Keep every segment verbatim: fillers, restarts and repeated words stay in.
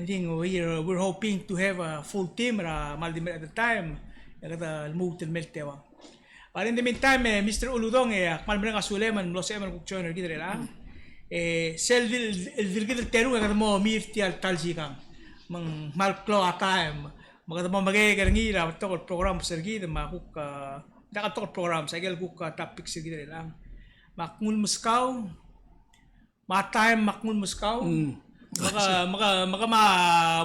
We're, we're hoping to have a full team er a kmal di mle at the time e kede lmuut el mei el Taiwan. But in the meantime, e, Mister Uludong, e, ak kmal mereng a sulem el mlo sebechem el kuk join er kid er chelechang. E, sel di, el di kid el terung e kede mo mei er tia el ta el sikang. Me ng kmal klou a taem. Me kede mo mekeek er ngii er a betok el programs er kid me a kuk, a, diak a betok el programs, aike el kuk, a, topics er kid er chelechang. Me ak nguu el meskau, me a taem me ak nguu el meskau. Mm. Me ke, me ke, me ke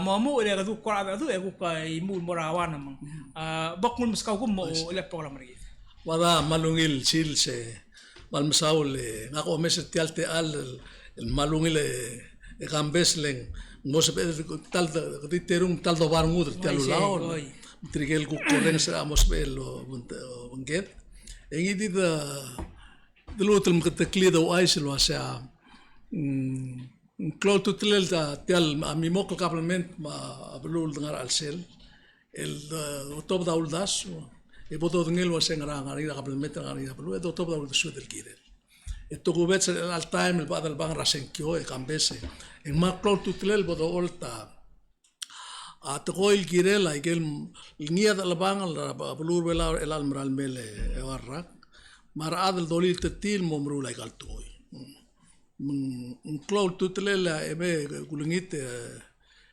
mo muchel e kede kuk kora, e kuk, e kuk, a, imuul el mo er a one me ng. A, bo knguu el meskau kum mo uchul a program er kid. Ua, kmal ungil sils e kmal mesaul e ngak a omes er tia el techall el, el kmal ungil e, e Kambes le ng mo sebechel ta el, kede terung ta el doba a rengud er tia el ulaol. Oi. Tirke el kuk orrenges er a mo sebechel el obengked. E ngii di de, de lmuut el meketeklii e ouchais el uasei, mm, ng klou a ultutelel a tia el, a, mimokl el kabelment me a beluu el de ngar er a chelsel el, e, otobed a uldasu, e bo dodengei el uasei ng ngar er ngii a kabelment, ng ngar er ngii a beluu, e dotobed a uldesued el kirel. E tokubets er chelecha el taem el bo de chelebangel er a sengkio, e Kambes, e ng kmal klou a ultutelel bo docholt a, a, tekoi el kirel aike el ngii a dechelebangel er a beluu er a Belau er chelecha el mera el mei el eua el rak, me a rechad el dolilt er tir el mo meruul aika el tekoi. Me ng klou a ultutelel a, e me kulengit, e,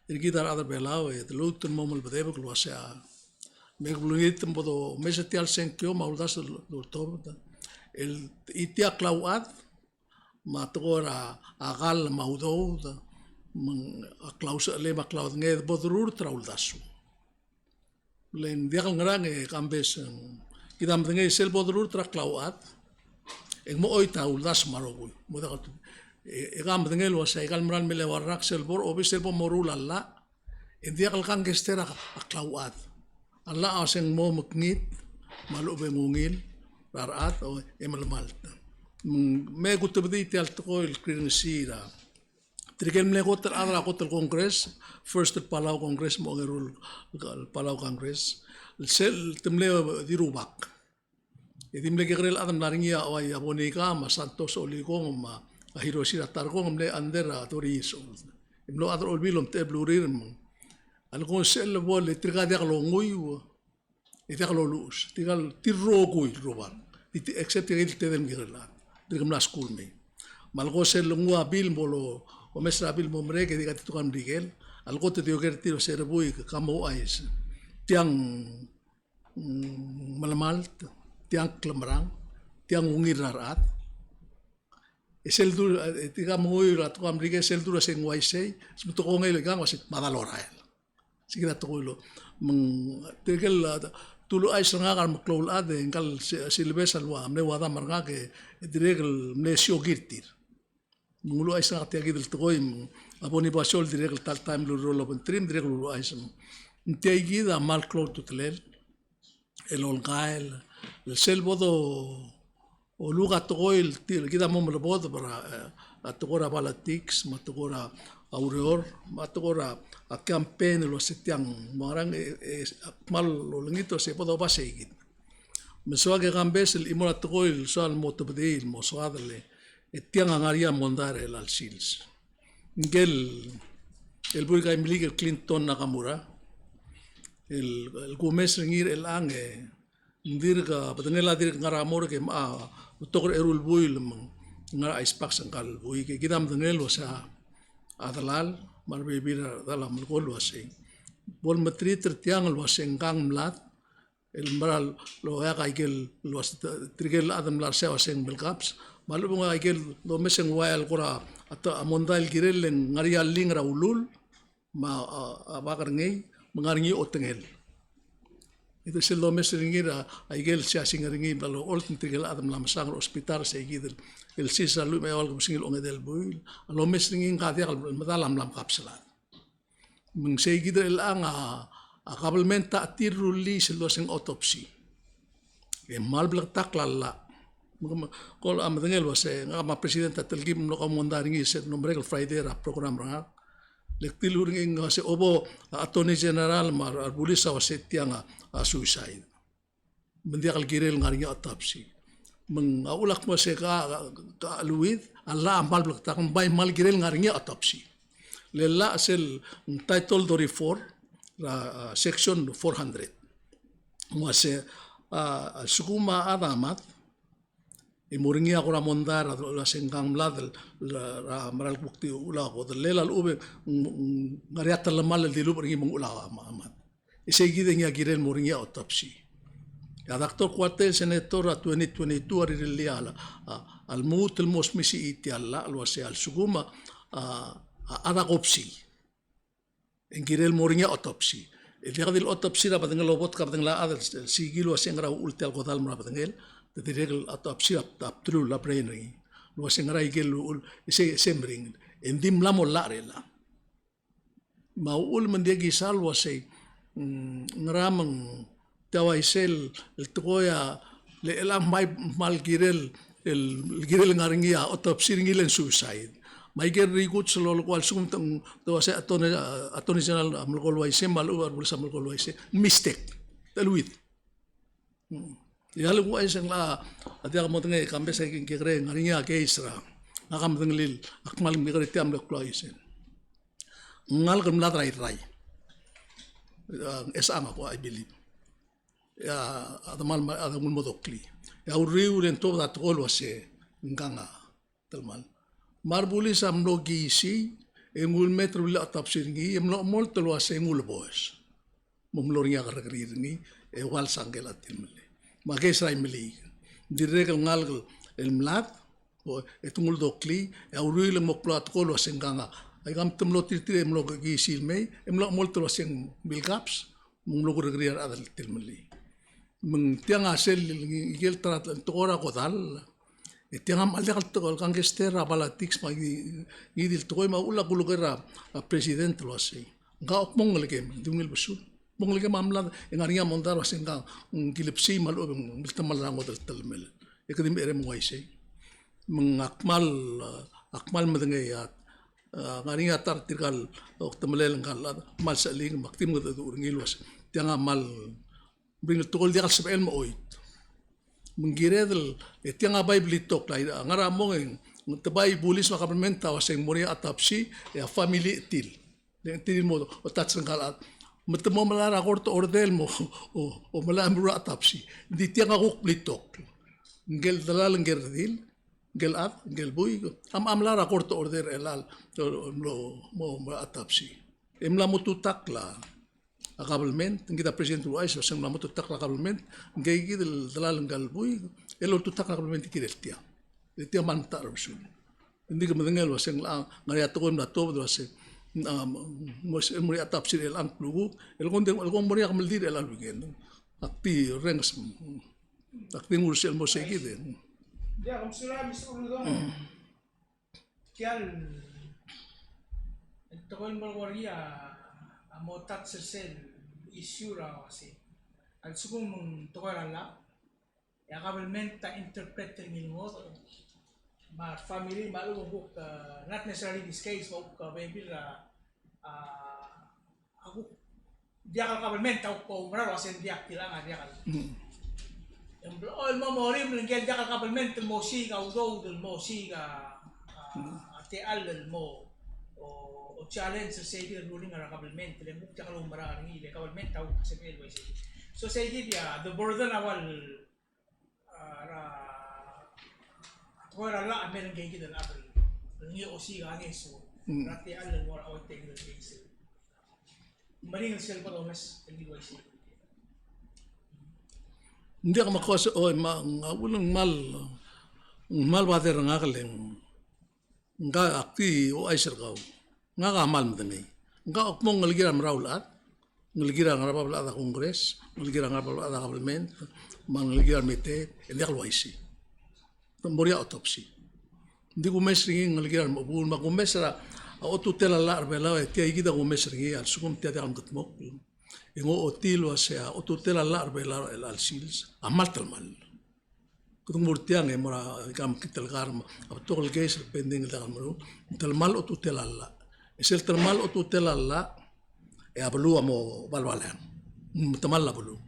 er kid a rechad er a Belau, e, de lmuut el mo melebedebek el uasei a, me kulengit me bo domes er tia el sengkio me a uldasu el doltobed el, e tia a klauchad, me a tekoi er a kall me a udoud, me ng, a klausechelei me a klaudengei, bo derurt er a uldasu. Le ng diak el ngerang e Kambes, e ng kid a medengei sel bo derurt er a klauchad, e ng mo choit a uldasu me a rokui. Mo diak el, e, e ke medengei el uasei aika el mera el mei el eua el rak sel bo er a obis, sel bo moruul a llach, e ng diak el kangkester a klauchad. A llach a uasei ng mo mekngit me a lechub e ng ungil er a rechad, o, e melemalt. Me, me kutebedii tia el tekoi el kirrengesii er a tirke el mle kot el chad er a kot el Congress, first el Palau Congress me a ongeru el Palau Congress, sel te mle di rubak. E di mle kekerei el chad el mla er ngii a, ua, a Bonika me a Santos Olikong me a Hiroshi er a Tarkong, mle under a thirty years old. E mlo chad er a Olbiil el omtechei el blurir me ng, a leko sel bo le tirka diak longuiu, e diak loluches, tirka el, tir rokui el rubak. Di, di, except tirka el tedei el kekerei el chad, tirke mla skuul mei. Me a leko sel nguu a bill bo lomes er a bill el mo merek e di katitukang a Merikel, a leko te di oker er tir el uasei, er a buik, ke mo ouchais, tiang, mm, melemalt, tiang klemerang, tiang ungil er a rechad. E sel dul, e, tirka menguiu er a tekoi er a Merikel, sel dul er a sei ng uaisei, se me te kongei el ikang el uasei mada lorael. Sei kid a tekoi el, me ng, tirke el, a, te uluuchais er ngak a remeklou el chad e ngka el si, Silves a lua, mle ua dam er ngak e, e dirrek el mle sioki er tir. Me ng uluuchais er ngak tia kid el tekoi, me ng, a Bonifacio el dirrek el ta el taem el ureor el obengterir, me ng dirrek el uluuchais. Me ng tia kid a kmal klou a ultutelel el olengkael, el sel bo do, oluk a tekoi el tir, kid a mo melebodeb er a, e, a tekoi er a politics, me a tekoi er a, a ureor, me a tekoi er a, a campaign el uasei tiang, me a ngerang, e, e, ak kmal olengit el uasei bo doba sei kid. Me ng soak e Kambes el chimo er a tekoi el soal mo tebedii el mo soad el, e tiang a ngar er ngii a mondai er chelecha el sils. Ngike el, el buik a Imeliik el Clinton Nakamura, el, el kumes er ngii er chelechang e ng dirk, a bedengel a dirk ngar er a morgue e mla betok er a eru el buil me ng ngar er a ice box ngka el buik. E kid a medengei el uasei a delal me a rebebil er a delal a melekoi el uasei bo lemetreat er tiang el uasei ngka ng mlad el mera el oeak aike el uasei tirke el chad el mla er sei a uasei ng melkabs, me a lechub e ng aike el domes e ng uaia el kora a mondai el kirel el ngar er ngii a link er a ulul me a, a, a bak er ngii, me ng ngar er ngii a otengel. E di sel domes er ngii er a, aike el siasing er ngii, me a locholt me tirke el chad el mla mesang er a hospital er sei kid el, el sils er a lluich me a eua el kebesengil a ongedei el buil, a lomes er ngii ngka a diak el medal a mla mekabs el chad. Me ng sei kid er chelechang a, a kabelment a tir rullii sel uasei ng autopsy. E kmal bleketakl a llach. Me, me, kol a medengei el uasei, ngak me a president a telkib el mlo kaumondai er ngii sel mlo merek el Friday er a program er ngak. Le kdilu er ngii ng uasei obo a Attorney General me a rebulis a uasei tiang a, a suicide. Me ng diak el kirel ngar er ngii a autopsy. Me ng a uchul ak mo uasei ka, ka, ka luid, a llach a kmal bleketakl, me ng bai kmal kirel ngar er ngii a autopsy. Le llach sel Title thirty-four, er a, a, Section four hundred. Ng uase, a, a lsekum a chad a mad, e mo er ngii a kora mondai er a, el uase ng mlad el, el, er a mera el kuk di uchul a kodellel a lechub e ng, ng ngar er ngii a telemall el dilubech er ngii me ng uchul a mad. E sei kid e ngii a kirel mo er ngii a autopsy. E a Doctor Kuartei, senator er a twenty twenty-two a rirellii a, a, a lmuut el mo smisichii tia el llach el uase a lsekum a, a, a chad a kopsii, e ng kirel mo er ngii a autopsy. E diak di le autopsy er a bedengel, obot ka bedengel a chad el, el sikii el uase ngera uchul tia el kodall el mo er a bedengel, te dirrek el autopsy a, a bdelul a brain er ngii el uase ngera ikel uchul, e sei, e sei meringel. E ng di mla mo llach er chelechang. Me a uchul me ng diak kisal uasei, mm, ngera me ng tia uaisei el tekoi a le chelechang me a kmal kirel, el kirel ngar er ngii a autopsy er ngii le ng suicide. Me a ikel rikuts el lolekoi a lsekum te, te uasei attorney, attorney general a melekoi el uaisei me a lechub a rebulis a melekoi el uaisei. Mistake. Te cheleuid. Mm. E a lenguu a uaisei ng locha, a diak modengei, kambes a ikel kekerei, ngar er ngii a case er a, ngak a medengelii, ak kmal mekekerei tia el mle klou a uaisei. Ngalek el mlad er a Irrai. A, Esechang a kuk, I believe. E a, a demal, a de nguu el mo doklii. E a uriul e ng tuobed a tekoi el uase ngkang a telemall. Me a rebulis a mlo kiisii, e nguu el me te rullii a autopsy er ngii, e mlo chemolt el uase nguu el boes. Me ng mlo er ngii a kerrekeriil er ngii, e ua el sangkel a tilemellii. Me a case er a Imeliik. Ng dirrek el ngalek el mlad, o, e te nguu el doklii, e a uriul e ng mo klou a tekoi el uase ngkang a. Aika me te mlo tirtir e mlo kiisii el mei, e mlo chemolt el uase ng bilkaps, me ng mlo kerrekeriil a rechad el tilemellii. Me ng tiang a sel, ikel ta er a tekoi er a kodall. E tiang a kmal diak el tekoi el kangkei er a politics me a ngii, ngii di el tekoi me a uchul a kulekoi er a, a president el uasei. Ngak a kmo ng ngelekem, di ungil besul. Kmo ng ngelekem a mlad, e ng ngar er ngii a mondai el uasei ngkang, mm, kilepsii me a lechub e ng miltemall er a ngodech el telemellii. E kede mecherei me ng uaisei. Me ng ak kmal, ak kmal medengei a, a, ngar er ngii a ta er tirka el okdemelel ngka el chad, kmal sechelii me ak di mengedecheduch er ngii el uasei. Tiang a kmal bring el tekoi el diak el sebechel el mo choit. Me ng kired el, e tiang a bai blitok el, a ngar er a mong e ng, te bai bulis me a kabelment a uasei ng mo er ngii a autopsy, e a family a chetil. Le ng chetil el mo touch er ngka el chad. Me te mo melai er a court order el mo, o, o melai el mo er a autopsy. Ng di tiang a kuk blitok. Ngikel delal, ngikel redil, ngikel chad, ngikel buik, a, a melai er a court order er chelechang, o, o, mo, mo, mo er a autopsy. E mla mo tutakl a a kabelment, ng kid a president el uaisei, uasei ng mla mo tutakl a kabelment, ng kid el delal ngka el buik, el oltutakl a kabelment el kirel tia. E tia a kmal metacherbesul. Ng di ke medengei el uasei ng locha ngar er ngii a tekoi el mla tuobed el uasei, a, mo, mo er ngii a autopsy er chelechang el klukuk, el kmo ng di, el kmo ng mo er ngii a kemeldiil er chelecha el weekend. Ak di orrenges, ak di nguu er sel mo sei kid e. Tia el tekoi el mo er ngii a, a mo touch er sel issue er a uasei. A lsekum ng tekoi er a llach, e a kabelment a interpret er ngii el ngodech, me a family me a lechub e ng kuk, a, not necessarily this case, me a kuk, a, bebil er a, a, a kuk diak el kabelment a kuk oumera el uasei ng diak, tiang a diak el. Mm. E ng blechoel el mo morimel ngike el diak el kabelment el mo osiik a udoud el mo osiik a, a, mm, a techall el mo, o, o challenge er sei kid el ruling er a kabelment, le ng kuk diak loumera er ngii, le kabelment a kuk sebechel el uaisei. So sei kid a, the burden a ua el a, er a, a tekoi er a llach a mei er ngii kid el chad el ngii a osiik a ngeso. Mm. Er a techall el mo er a uaisei el ngeso. Meringel sel bo domes el ngii el uaisei. Ng diak me ko se, oi, me ng, a uchul me ng kmal, ng kmal bother er ngak el ng Ngak a ak di ouchais er kau. Ngak a kmal medengei. Ngak a kmo ng ngelekir a merael el chad, ngelekir a ngar er a bab el chad a Congress, ngelekir a ngar er a bab el chad a government, me a ngelekir a remeteet, e diak el uaisei. Te mo er ngii a autopsy. Ng di kumes er ngii, ngelekir a remechebul, me a kumes er a, a otutel a llach er a Belau, e tia kid a kumes er ngii, a lsekum tia diak el mekedmokl. E ng ochotii el uasei a otutel a llach er a Belau er chelecha el sils a kmal telemall. Kede mo er tiang e mo er a ikang me kid el kar me a betok el case el pending el diak el meruul, ng telemall a otutel a llach. E sel telemall a otutel a llach, e a beluu a mo balbaleang. Ng metemall a beluu.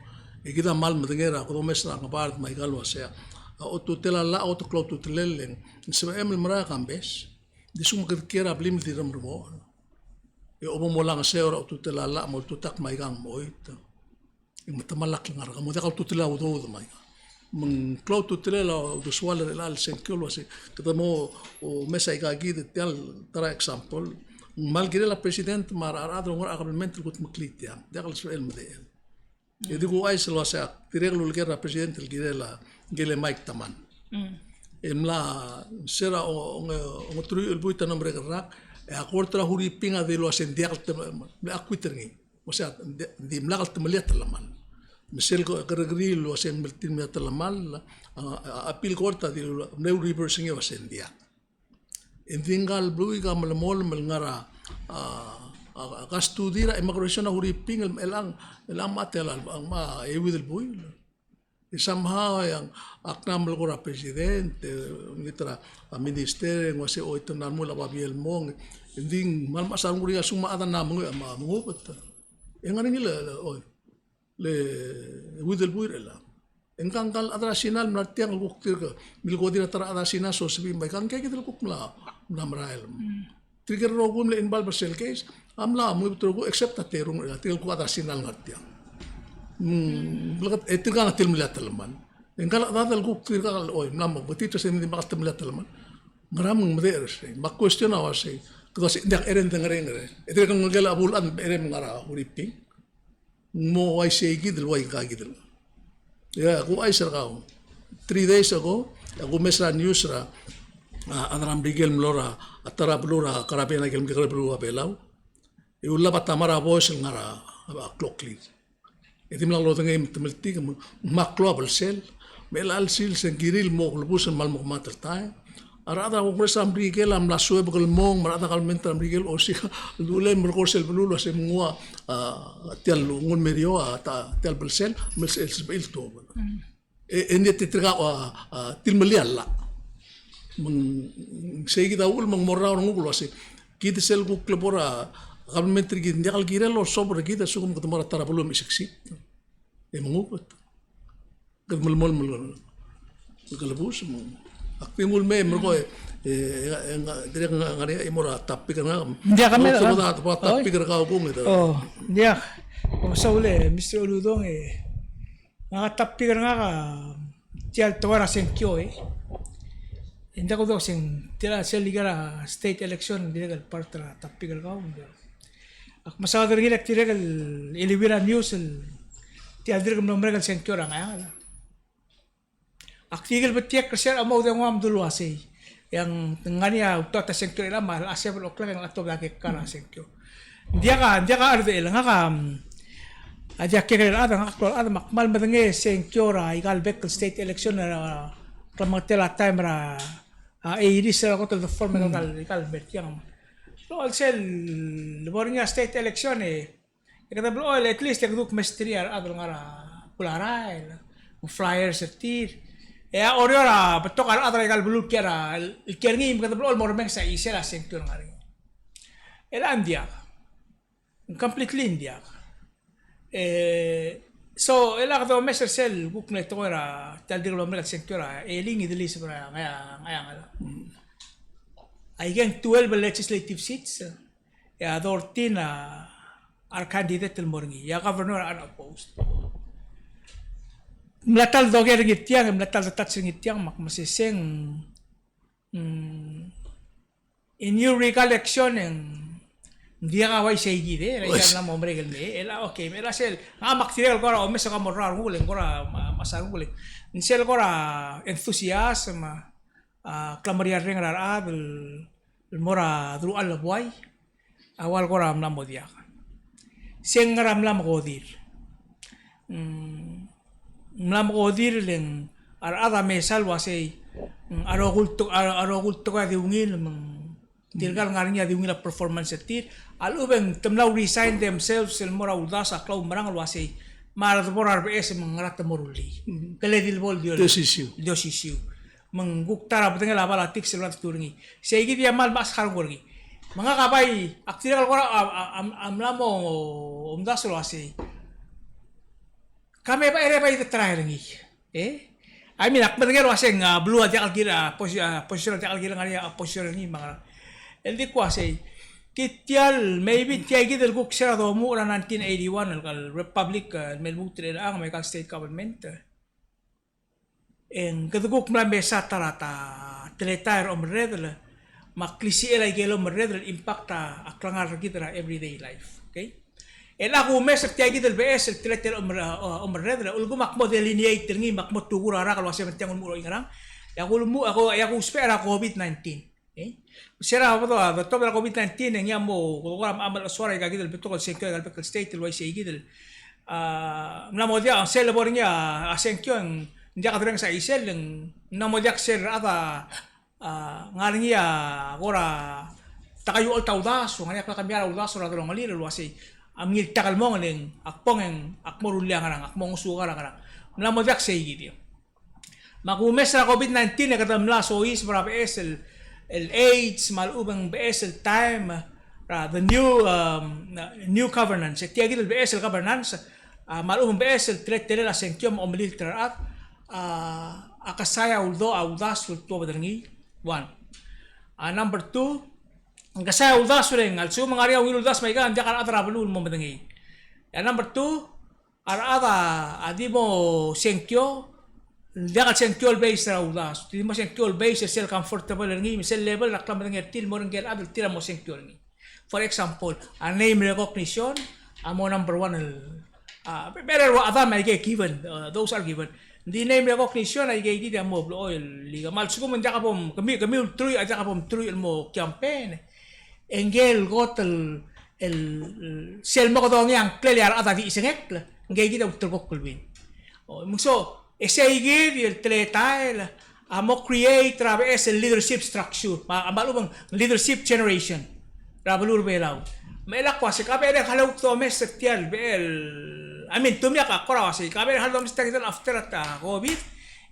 E kid a kmal medengei er a kede omes er a ngebard me aika el uasei a otutel a llach a kot el klou a otutelel e ng sebechem el merael a kambes. Di lsekum kede kiei er a blim el di remremochel. E obo mo olengeseu er a ultutelel a llach me a ultutakl me aikang me choit. E me te melakl el ngar er kau, mo diak a ultutelel a udoud me aikang. Me ng klou a ultutelel a uldesuel er chelecha el sengkio el uasei, kede mo omes aika kid, tia el ta er a example. Ng kmal kirel a president me a rechad el ngar er a kabelment el kudmeklii tiang. Diak el sebechel el medechel. E di kuchais el uasei ak dirrek el uleker er a president el kirel a, ngike el Mike Taman. Mm. E mla, se er a o-, onge-, ongeteruich el buil a mlo merek el rak, e a kort er a Huriping a dilu el uasei ng diak el te-, mle acquit er ngii. Uasei a di-, dimlak el temellii a telemall. Me sel ko-, kerrekeriil el uasei ng mle temellii a telemall, a, a, appeal court a dilu el mle reverse er ngii el uasei ng diak. E ng di ngka el beluu a melemolem el ngar er a, a, a, a custody er a immigration er a Huriping el, el ng, el ng mla tela, ng mla euid el buil. E somehow e ng, ak mla melekoi er a president, e, ngii er a, a, minister, e ng uasei, oi, te mla remuul a babier el mong, e ng di ng kmal mechas a renguk er ngii a lsekum a chad a mla mengu-, a mla mengubet. E ng ngar er ngii el, el, oi. Le euid el buil er chelechang. E ngka, ngka el chad er a Sina el mla er tiang el kuk dirk milkodir a ta er a chad er a Sina, so sebechir me aikang, ngke kid el kuk mla, mla merael. Mm. Tirke el rokui el mle involve er sel case a mla mengubet el rokui except a terung er tirke el kuk chad er a Sina el ngar tiang. Mm, bleketakl, e tirkang a telemellii a telemall. E ngka el chad el kuk tirkang el, oi, mla mo betit er sei me ng dimlak a telemellii a telemall. Ngera me ng medechel er sei? Me a question a uasei, kede uasei ng diak, cherei e ng dengerenger. E tirke el ngelekel a bul a chad me cherei me ngar er a Huriping. Ng mo uaisei kid el ua ngka kid el. Ia, ak ouchais er kau. Three days ago, ak omes er a news er a, a, a chad er a Merikel el mlo er a, a ta er a beluu er a Caribbean, a ikel mekekerei el beluu er a Belau. E ullab a ta er a boys el ngar er a, a, Kloklid. E dimlak lodengei me te meltik, me ng mla klou a belsel. Me chelecha el sils e ng kirir el mo kelebus el kmal mo kemanget el taem. A rechad er a Congress er a Merikel a mla suebek el mong, me a rechad er a government er a Merikel a osiik a uldulem el rekurs el beluu el uasei me ng ua, a, tia el nguu el merio, a, ta, tia el belsel, me sel, sebechir el tuobed. Mm. E, e ng di tirka a, a, telemellii a llach. Me ng sei kid a uchul me ng mo er a renguk el uasei, kid sel kuk lebo er a government er kid, ng diak el kirel el olsobel er kid a lsekum kede mo er a ta er a beluu me chiseksikd. E mengubet. Kede melemolem el kelebus, me ng, ak di nguu el mei, merekong e, e, e, dirrek el ngar er ngii a chimo er a topic er ngak. Ng diak a mei, a topic er kau kung e. O, ng diak. Kom saul e, Mister Uludong e. Ngak a topic er ngak a, tia el tekoi er a sengkio e. E ng diak kudengei se ng, tia el sel ikal state election, dirrek el part er a topic er kau. Ak mesaod er ngii el ak dirrek el, el ua er a news el, tia el dirk mlo merek el sengkio er a Ngeaur. Ak di ikel betiek er sel a mo oudengua me dulu el uasei. E ng ngar er ngii a ultutelel a sengkio er chelechang me a seven o'clock e ng locha tuobed a kekka er a sengkio. Ng diak a, ng diak a cherdechel, ngak a, mm, a diak kekerei el chad, ngak a klou el chad, me ak kmal medengei a sengkio er a ikal bek el state election er a klemengetel a taem er a, a, eighties er a kot el deform er a ikal, ikal mer tiang. So, a lsel, lebo er ngii a state election e, e kede blechoel, at least e kede kuk mesterir a rechad el ngar er a bek el rael, flyers er tir. E a Oreor a betok a rechad er a ikal beluu el kiei er a, el kiei er ngii, me kede blechoel el mo remenges a chisel a sengkio el ngar er ngii. E le ng diak. Completely ng diak. E, so, e le kede omes er sel kuk mle tekoi er a, tia el dirk mlo merek el sengkio er a, e le ng di Elizabeth er a, Ngea, Ngea, Ngea. Aikang twelve legislative seats. E a thirteen a, a re candidate el mo er ngii, e a governor a unopposed. Mla ta el doker er ngii tiang, mla ta el touch er ngii tiang, me ak mesesei, mm, in your recollection e ng diak a uaisei kid e, er a ikal mla mo merek el mei, e le, okay, me le sel, ngak me ak dirrek el kora omes e kora mo er a renguk el, kora ma-, mesa renguk el. Ng sel kora enthusiasm, a, a, klemeriarreng er a rechad el, el mo er a deruchall el buai, a ua el kora mla mo diak. Se ng ngera mla mekodir. Mm, mla mekodir le ng a rechad a mesa el uasei, mm, a rokui el tek-, a, a rokui el tekoi a di ungil, me ng tirka el ngar er ngii a di ungil a performance er tir. A lechub e ng te mla resign themselves el mo er a uldasu a klaumerang el uasei, me a re debo er a rebeches me ng ngera te mo rullii. Mhm. Ke le di lebo el di, di osisiu. Di osisiu. Me ng kuk ta er a bedengel a politics el ua te tuu er ngii. Sei kid a kmal mechas a renguk er ngii. Me ngak a bai, ak dirrek el kora a, a, a, a mla mo omdasu el uasei, ka me bai, e bai de try er ngii. E? I mean, ak medengei el uasei ng, a, beluu a diak el kirel, a, posi-, a, position a diak el kirel ngar er ngii, a, position er ngii me a ngerang. El di kuk uasei, Kid tia el, maybe tia kid el kuk se er a domuchel er a nineteen eighty-one el, el Republic, eh, el me lmuut er chelechang me aika el state government. E ng kede kuk mla mesa ta er a ta teletael er a omerredel, me a klisichel aike el omerredel el impact a, a klengar er kid er a everyday life. Okay? El ak umes er tia kid el beches el teletael er a omer-, o-, omerredel, ulekum ak mo delineate er ngii, me ak mo tukur a rak el uasei me ng tiang ulemuchel er oingerang. E ak ulemuchel, e ak u-, e ak ousbech er a COVID nineteen. Okay? Se er a bo do, a, bo tobed er a COVID nineteen, e ngii a mo, ko-, ko-, a, a, a, soal aika kid el betok el sengkio er aika el bek el state el uaisei kid el, a, ng mla mo diak, sel lebo er ngii a, a sengkio e ng diak a derrenges a chisel, e ng mla mo diak sel rechad a, a, ngar er ngii a kora tekoi el ta uldasu, ngar er ngii a klekemiaia el uldasu er a delongelir el uasei a mngiltak el mong e ng, ak bong e ng, ak mo rullii a ngerang, ak mo ngosukau a ngerang. Ng mla mo diak sei kid. Me a kumes er a COVID nineteen e kede mla soiseb er a beches el, el age, me a lechub e ng beches el taem, er a the new, um, new governance. E tia kid el beches el governance, a, me a lechub e ng beches el teletelel a sengkio me a omelilt er a rechad, a, a kesai a uldo-, a uldasu el tuobed er ngii. One. A, number two, ng kesai a uldasu el ng, a lsekum ng ngar er ngii a ungil uldasu me aika, ng diak a rechad er a beluu el mo medengei. A, number two, a rechad a di mo sengkio, diak el sengkio el base er a uldasu, di mo sengkio el base er sel comfortable er ngii, me sel level er a klemedengei er tir el mo er ngike el chad el tir a mo sengkio er ngii. For example, a name recognition a mo number one el, a, be-, better a chad me aike given, uh, those are given. Ng di name recognition aike kid a mo blechoel el ika me a lsekum ng diak bo, kemiu, kemiu el truich a diak bo mtruich el mo campaign. E ngike el kot el, el, sel mo kedongii a ngklel e a rechad a di chisengekl, ngike kid a ulterekokl el win. O, me ng so, e sei kid el teletael a mo create er a beches el leadership structure, me a, me a lechub e ng leadership generation er a beluu er a Belau. Me chelechang a uasei, ka bo er a kuk domes er tia el bechel, I mean, to me a kora uasei, ka bo er a kuk domes er tia kid el after a COVID,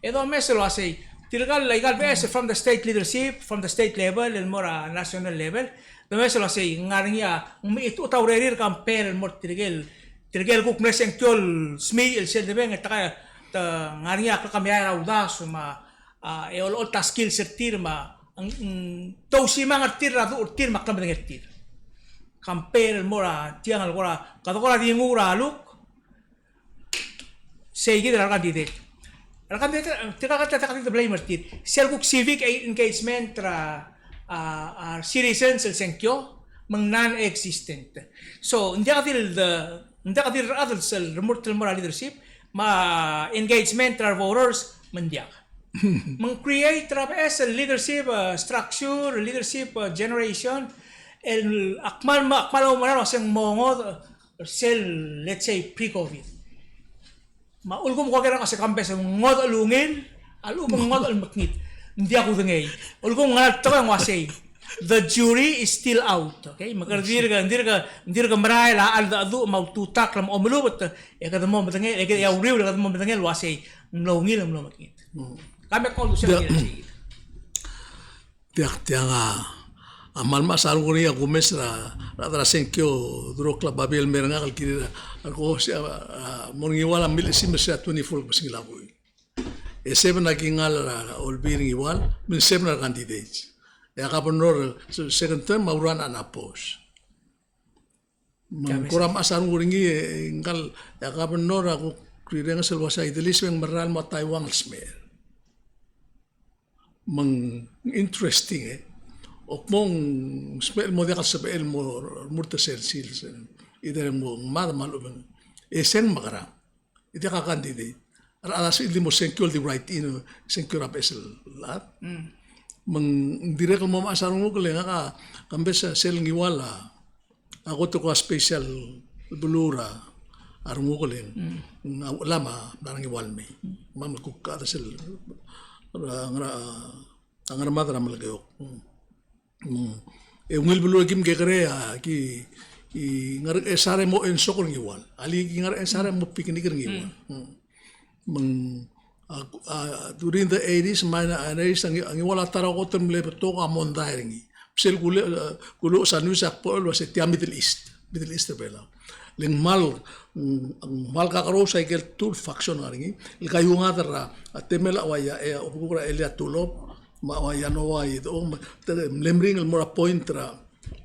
e domes el uasei, tirka el, aika el beches from the state leadership, from the state level, el mo er a national level, domes el uasei, ng ngar er ngii a, ng mechitechut a urerir el compare el mo er tirke el, tirke el kuk mle sengkio el smiich el sel debeng, e te ka, te ngar er ngii a klekemiaia er a uldasu me a, a, e olecholt a skills er tir me a, ng, ng, te ousimang er tir er a duch er tir me a klemedengei er tir. Compare el mo er a tiang el kora, kede kora di nguu er a luk, sei kid er a re candidate. A re candidate, tirka el candidate a di blame er tir. Sel kuk civic engagement er a, a, a citizens el sengkio, me ng non-existent. So, ng diak di el, ng diak di el rechad el sel remurt el mo er a leadership, me a engagement er a re voters, me ng diak. Me ng create er a beches el leadership, uh, structure, leadership, uh, generation, el a kmal, a kmal oumera el uasei ng mo ngodech, sel, let's say, pre-COVID. Me a ulekum ko kora uasei kambes el ngodech el ungil, a lechub e ng ngodech el mekngit. Ng diak kudengei. Ulekum ng ngar er a tekoi e ng uasei, the jury is still out, okay? Me kede dirk, dirk, dirk merael a cheldecheduch me a ultutakl me a omelubet, e kede mo medengei, e kede, e a uriul e kede mo medengei el uasei, ng mlo ungil, ng mlo mekngit. Ka me ko lusel. Diak. Tia, tiang a, a kmal mechas a renguk er ngii a kumes er a, er a, er a sengkio el durokl a babier el mei er ngak el kirir a, a ko se a, a, mo er a Ngiwal a milechesii me se a twenty-four el kebesengil a buil. E seven a kingall er a, a Olbiil er a Ngiwal, me ng seven a re candidates. E a governor, se-, second term, a run unopposed. Me ng kora mechas a renguk er ngii, e, ngkal, e a governor a kuk rirenges el uasei a Idelis me ng mera el mo a Taiwan el smecher. Me ng interesting, e. Ak mo ng smecher el mo diak el sebechel el mo remurt er sel sils, e. Either ng mo mad me a lechub e ng. E se ng mekerang. E diak a candidate. A rechad a sebechir el di mo sengkio el di write in, sengkio er a beches el chad. Mm. Me ng dirrek el mo mechas a renguk el ngak a, kambes a sel Ngiwal a, a kot el ko a special beluu er a renguk el ng, a uchul me a mla er a Ngiwal el mei. Me a kuk a ta sel, er a, ngera, a Ngermad er a Melekeok. Mm. E ungil beluu e kim kekerei a ki, ki ngar er ngii a sar e mo ensok er a Ngiwal. Alii ki ngar er ngii a sar e mo picnic er a Ngiwal. Mm. Me ng, a, a, during the eighties, me a nineties, a Ngi-, a Ngiwal a ta er a kot el mle betok a mondai er ngii. Sel kule, e, kuluches a news e ak bo el uasei tia Middle East, Middle East er a Belau. Le ng kmal, mm, ng kmal kakerous aike el two faction el ngar er ngii. El kaiuengad er a, a temel a ua ia, e, a obekuk er a Elia Tulop, me a ua ia Noah Idechong, me te mle meringel el mo er a point er a,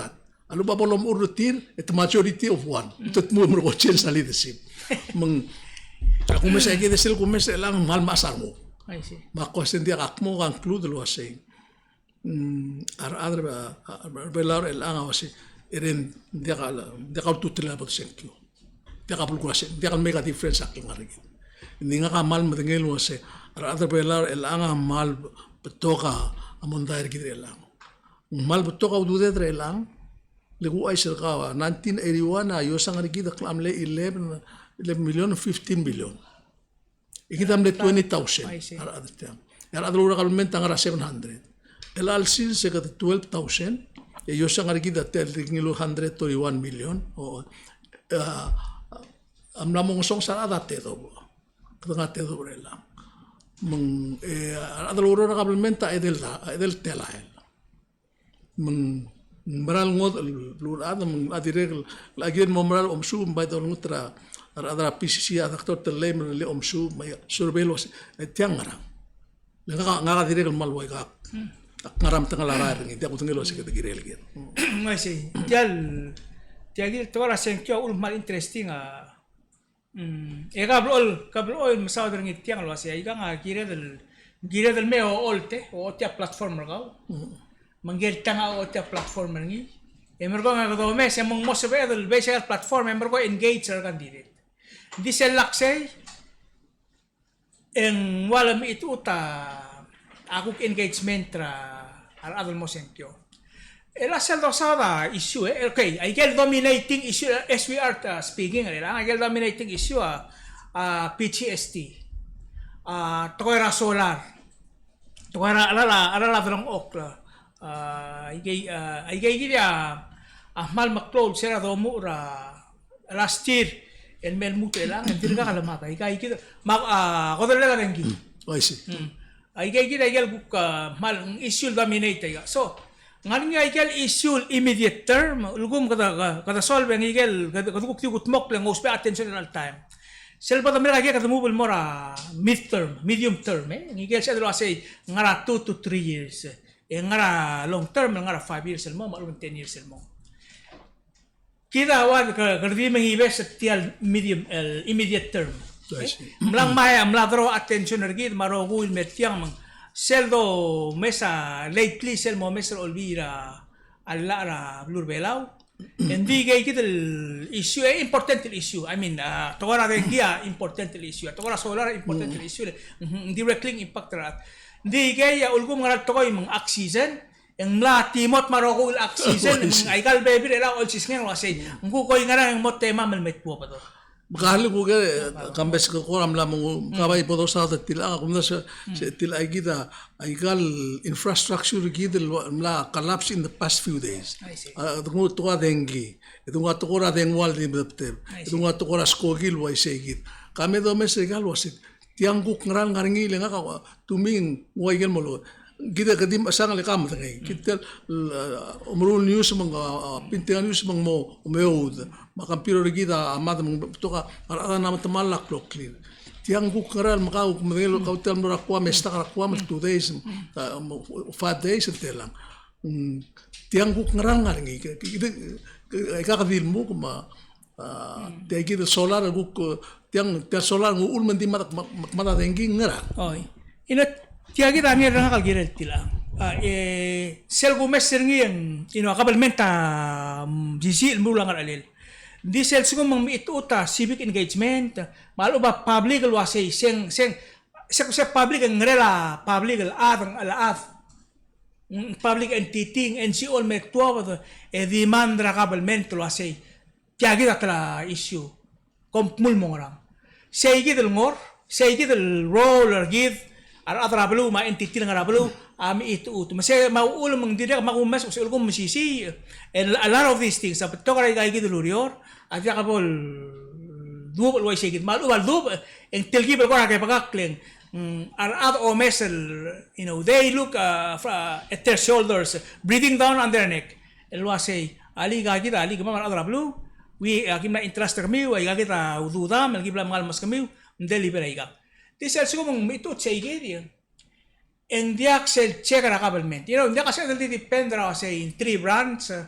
cut. A lebo bo lomechur er tir, e te majority of one. Te tmuu el mo er a change a leadership. Me ng, a kumes a ikid e sel kumes er chelechang a kmal mechas a renguk. I see. Me a kmo se ng diak a kmo conclude el uasei. Mm, a rechad er a, a, a, Belau er chelechang a uasei, e ng diak a, diak a ultutelel a bo dosengkio. Diak a belkul a se, diak el make a difference a klengar er kid. Ng di ngak a kmal medengei el uasei, a rechad er Belau er chelechang a kmal betok a mondai er kid er chelechang. Ng kmal betok a ududed er chelechang, le kuchais er kau a nineteen eighty-one a iosang er kid a klemle eleven, eleven million, fifteen million. E kid a mle twenty thousand. I see. A rechad er tiang. A rechad er a kabelment a ngar er a seven hundred. Chelecha el sils e kede twelve thousand. E iosang er kid a tia el di ngiluu hundred thirty-one million. O, a, a mla mo ngesonges a rechad a tedobech. Kede ngar a tedobech er chelechang. Me ng, e, a rechad el oureor er a kabelment a edei el, a edei el telael. Me ng mera el ngodech el beluulechad, me ng dirrek el, a kirel mo mera el omesuub, me bai dolengit er a, a rechad er a P C C a doctor Tellei me le omesuub, me a survey el uasei, e tiang ngerang. Le ngak a, ngak a dirrek el kmal ua ikak. Ak ngar er a metengel a rael er ngii, diak kudengei el uasei kede kirel ker. Ng uaisei, tia el, tia kid el tekoi er a sengkio a uchul me kmal interesting a, Mm. E ka blechoel, ka blechoel mesaod er ngii tiang el uasei, aikang a kired el, kired el me ocholt, ochotii a platform er kau. Mm. Me ngike el tang a ochotii a platform er ngii. E merekong e kede omes, e me ng mo sebeched el based er a platform, e merekong e engage er a candidate. Ng di sel lak sei, e ng ua lemechitechut a, a kuk engagement er a, a rechad el mo sengkio. E le sel dosaod a issue, e, okay, aike el dominating issue, as we are, uh, speaking, e le, aike el dominating issue a, a P G S T, a tekoi er a solar, tekoi er a, a, a, a delengchokl, a, aike, a, aike kid a, a kmal meklou el se er a domuchel er a, last year, el me lmuut er chelechang, e ng dirkak lemad, aika ikid, me a, a, kodellel a dengki. Mm. Oh, I see. Mm. Aika ikid, aike el kuk, a, kmal issue el dominate aika. So, ng ngar er ngii aike el issue el immediate term, ulekum kede, kede, kede solve ngike el, kede, kede kuk di kudmokl e ng ousbech a attention er chelecha el taem. Sel bo de merek aike kede move el mo er a mid term, medium term, e. Ngike el sel uasei, ngar er a two to three years. E ngar er a long term, ngar er a five years el mo, me a lechub e ng ten years el mo. Kid a ua ke, kede di mengibes er tia el medium, el immediate term. I see. Mla ngmai, mla draw attention er kid, me a rokui el me tiang me ng sel domes a lately, sel momes er a olbiil er a llach er a beluu er a Belau. E ng di ikei kid el issue, e important el issue. I mean, a, tekoi er a dengki a important el issue. A tekoi er a solar a important el issue. Mm, directly impact er a. Ng di ikei a ulekum ngar er a tekoi me ng oxygen, e ng mla timot me a rokui el oxygen, me ng aika el bebil er a olsisngel el uasei. Ng kuk oingerang e ng mo temam el me tuobed. Me ka le kuk e, kambes ke kora mla mo, ka bai bo dosaod er tiang, a kumdasu e, se tiang kid a, aika el infrastructure kid el mla collapse in the past few days. I see. A, te nguu tekoi er a dengki, e te nguu tekoi er a dengua el di medebdeb, e te ngua tekoi er a skoki el uaisei kid. Ka me domes er aika el uasei. Tiang kuk ngera el ngar er ngii le ngak a, to me ng ua ikel mo lo. Kid a kede di mechesang le ka medengei. Kid tia el, a, omeruul el news me ng, a, a, printing a news me ng mo, mo meoud. Me a computer er kid a mad me ng betok a, a rechad a mla metemall a kloklid. Tiang kuk ngera el me kau kuk medengei el kau tia el mlo er a Guam, e stuck er a Guam el two days, a, mo, five days el telang. Mm, tiang kuk ngera el ngar er ngii. Ke, ke, ke, ke, ke, ke di lmuk me a, A, tia kid el solar a kuk, tiang, tia el solar a uchul me ng di mad, mad, mad a dengki ngera. Oi. Ina tia kid a ngii er ngak el kirel tiang. A, e, sel kumes er ngii e ng, you know, a kabelment a, mm, sisiich el meruul a ngerchelel. Ng di sel lsekum me ng mechitechut a civic engagement, me a lechub a public el uasei, se ng, se ng, se, se public e ng ngerel a public el chad, el chad. Mm, public entity, N G O el me tuobed, e demand er a kabelment el uasei. Tia kid a ta el issue. Kom kmo ng mo ngerang. Sei kid el ngor, sei kid el role er kid, a rechad er a beluu me a entity el ngar er a beluu, a mechitechut. Me se me a uchul me ng dirrek me a kumes, se ulekum mesisiich, a lot of these things, a betok er aika kid el ureor, a diak bo ledubech el uaisei kid. Me a lechub a ledubech, e ng telkib el kora kebekakl e ng Mm, a rechad a omes el, you know, they look, uh, fr-, uh, at their shoulders, breathing down on their neck. El uasei, alii, a kid, alii, kemam a rechad er a beluu, we, a, aki mla interest er kemiu, a, aika kid a ududam, el ki bla mengal meskemiu, ng deliver aika. Di sel lsekum ng mechitechut sei kid, e ng diak sel check er a government. You know, ng diak a sebeched el di depend er a, say, three branch, eh,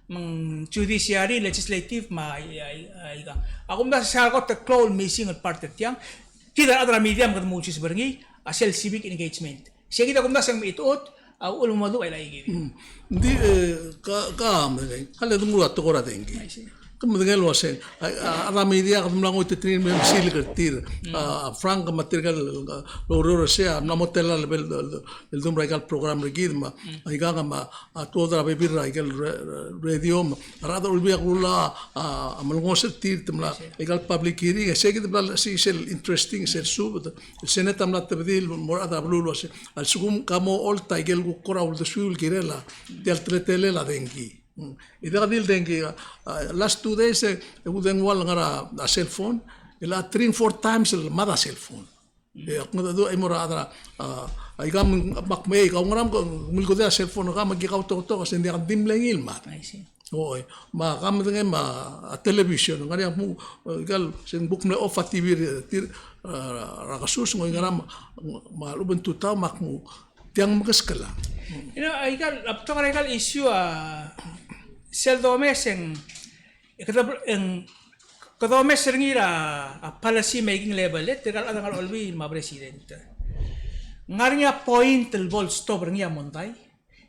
me ng judiciary, legislative, me a, a, a, aika. A kumdasu sel kot el klou el missing el part er tiang. Kid a rechad er a media me kede mo ulsiseb er ngii, a sel civic engagement. Sei kid a kumdasu e ng mechitechut, a uchul me mo dubech el aikid. Mm. Ng di, eh, ka, ka, me, ka le denguu a tekoi er a dengki. I see. Ke medengei el uasei, a, a, a rechad er a media kede mla ngoititerir me mesilik er tir. Mm. A, a Frank me tirka el, el oureor er sei a mla mo tela el, el, el, el dum er aika el program er kid me, mm, aika me a tuobed er a bebil er aika el re-, re-, radio me a rechad er a Olbiil a kuruul a, a, a melengos er tir, te mla, I see, aika el public hearing, e sei kid a mla, sei sel interesting, sel subed, el Senate a mla tebedii el mo er a rechad er a beluu el uasei, a lsekum ka mo ocholt aike el kuk kora uldesuiu el kirel a, tia el teletelel a dengki. Mm. E diak di el dengki, a, a, last two days, e, e kudengua el ngar er a, a cell phone, e le a three, four times el mad a cell phone. E, ak ngedecheduch a chimo er a chad er a, a, aika me ak mei, kau ngera me ke milkodii a cell phone er kau me aki kautoketok, e se ng diak di mle ngii el mad. I see. Oi, me ka medengei me a television, ngar er ngii a kmo, e, aika el, se ng kuk mle off a T V er tir, a, er a kesus, ng oi ngera me, me a lechub e ng tutau me ak mo, tiang mekeskel a. You know, aika el, a betok er aika el issue a, sel domes e ng, e kede, e ng, kede omes er ngii er a, a policy making level, e tirka el chad er a Olbiil me a president. Ng ngar er ngii a point el bo el stop er ngii a mondai,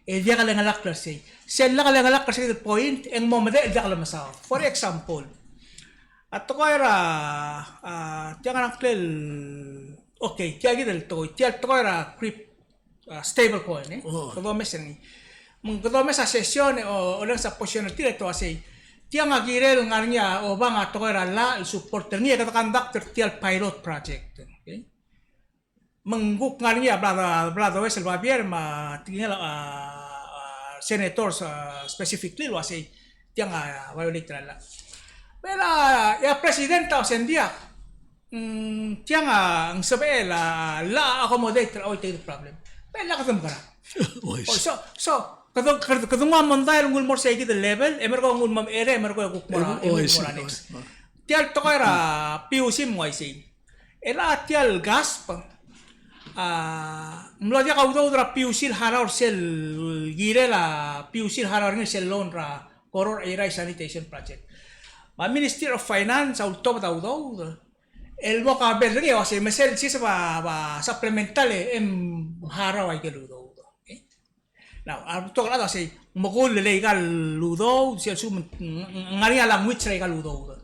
e diak lengelakl er sei. Sel lak lengelakl er sei el point, e ng mo medechel el diak lemesaod. For example, a tekoi er a, a, tiang a ngklel, okay, tia kid el tekoi, tia el tekoi er a crypt-, a, stable coin, e. Oh. Kede omes er ngii. Me ng kede omes a session, e, o, olengeseu a position er tir e te uasei, tiang a kirel ngar er ngii a obang a tekoi er a llach el support er ngii, e kede conduct er tia el pilot project. Okay? Me ng kuk ngar er ngii a bla, bla domes el babier me a tekingel a, a, senators, a, specifically el uasei tiang a violate er a llach. Well, a, e a president a uasei ng diak. Mm, tiang a ng sebechel a llach a accommodate er a choitii el problem. Well, a kede mekerang. Oh, I see. Oh, so, so, kede, kede, kede nguu a mondai el nguu el mo er sei kid el level, e merekong e nguu el mo er a, e merekong e kuk mo er a, e kuk mo er a next. Oh, I see. Tia el tekoi er a P U C me ng uaisei. E le a tia el gasp, a, ng mlo diak a udoud er a P U C el harau er sel kirel a P U C el harau er ngii er sel loan er a Koror Airai Sanitation Project. Me a Ministry of Finance a ultobed a udoud el mo cover er ngii, e uasei me sel siseb a, a supplemental e, e ng harau aike el udoud. Okay? Now, a betok el chad a sei, me kull el aika el udoud, sel lsekum ng, ng, ng ngar er ngii a language er aika el udoud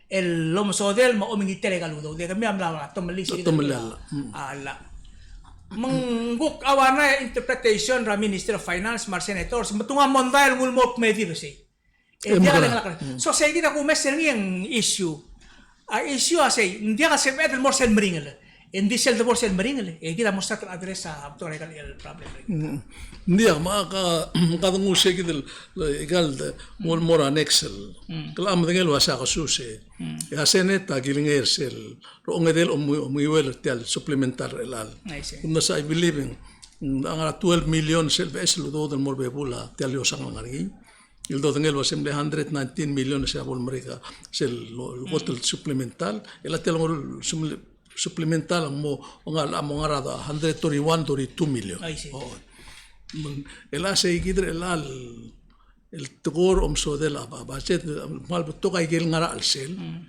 el omesodel me a omengitel aika el udoud. E kemiu a mla tomellii sei, tomellii a llach. Mm. A llach. Me ng kuk a ua ngera a interpretation er a Ministry of Finance me a re senators, me te nguu a mondai el nguu el mo kmedir er sei. E, e diak a mekerang. Lengelakl. Mm. So sei kid a kumes er ngii a issue. A issue a sei, ng diak a sebeched el mo er sel meringel. E ng di sel debo er sel meringel, e kid a mo start el address a betok er aika el problem. Mm. Ng diak, me ka, ka de nguu sei kid el, aika el de, mo, mo er a next el. Mm. Kede medengei el uasei a kesus e. Mm. E a Senate a kilengei er sel, rechongedei el om-, omenguiuel er tia el supplemental er chelechang. I see. Kumdasu, I believe, ng, ng ngar er a twelve million sel beches el udoud el mo er a bebul a tia el iosang el ngar er ngii. El dodengei el uasei mle hundred nineteen million sel bo lemerek a sel lo-, kot el supplemental, e le tia el ngar er a supple-, supplemental a mo, ngar, a mo ngar er a hundred thirty-one, thirty-two million. I see. Oh. Me ng, e le sei kid er chelechang el tekoi er a omesodel a ba-, budget, me ng kmal betok aike el ngar er a chelsel. Mm.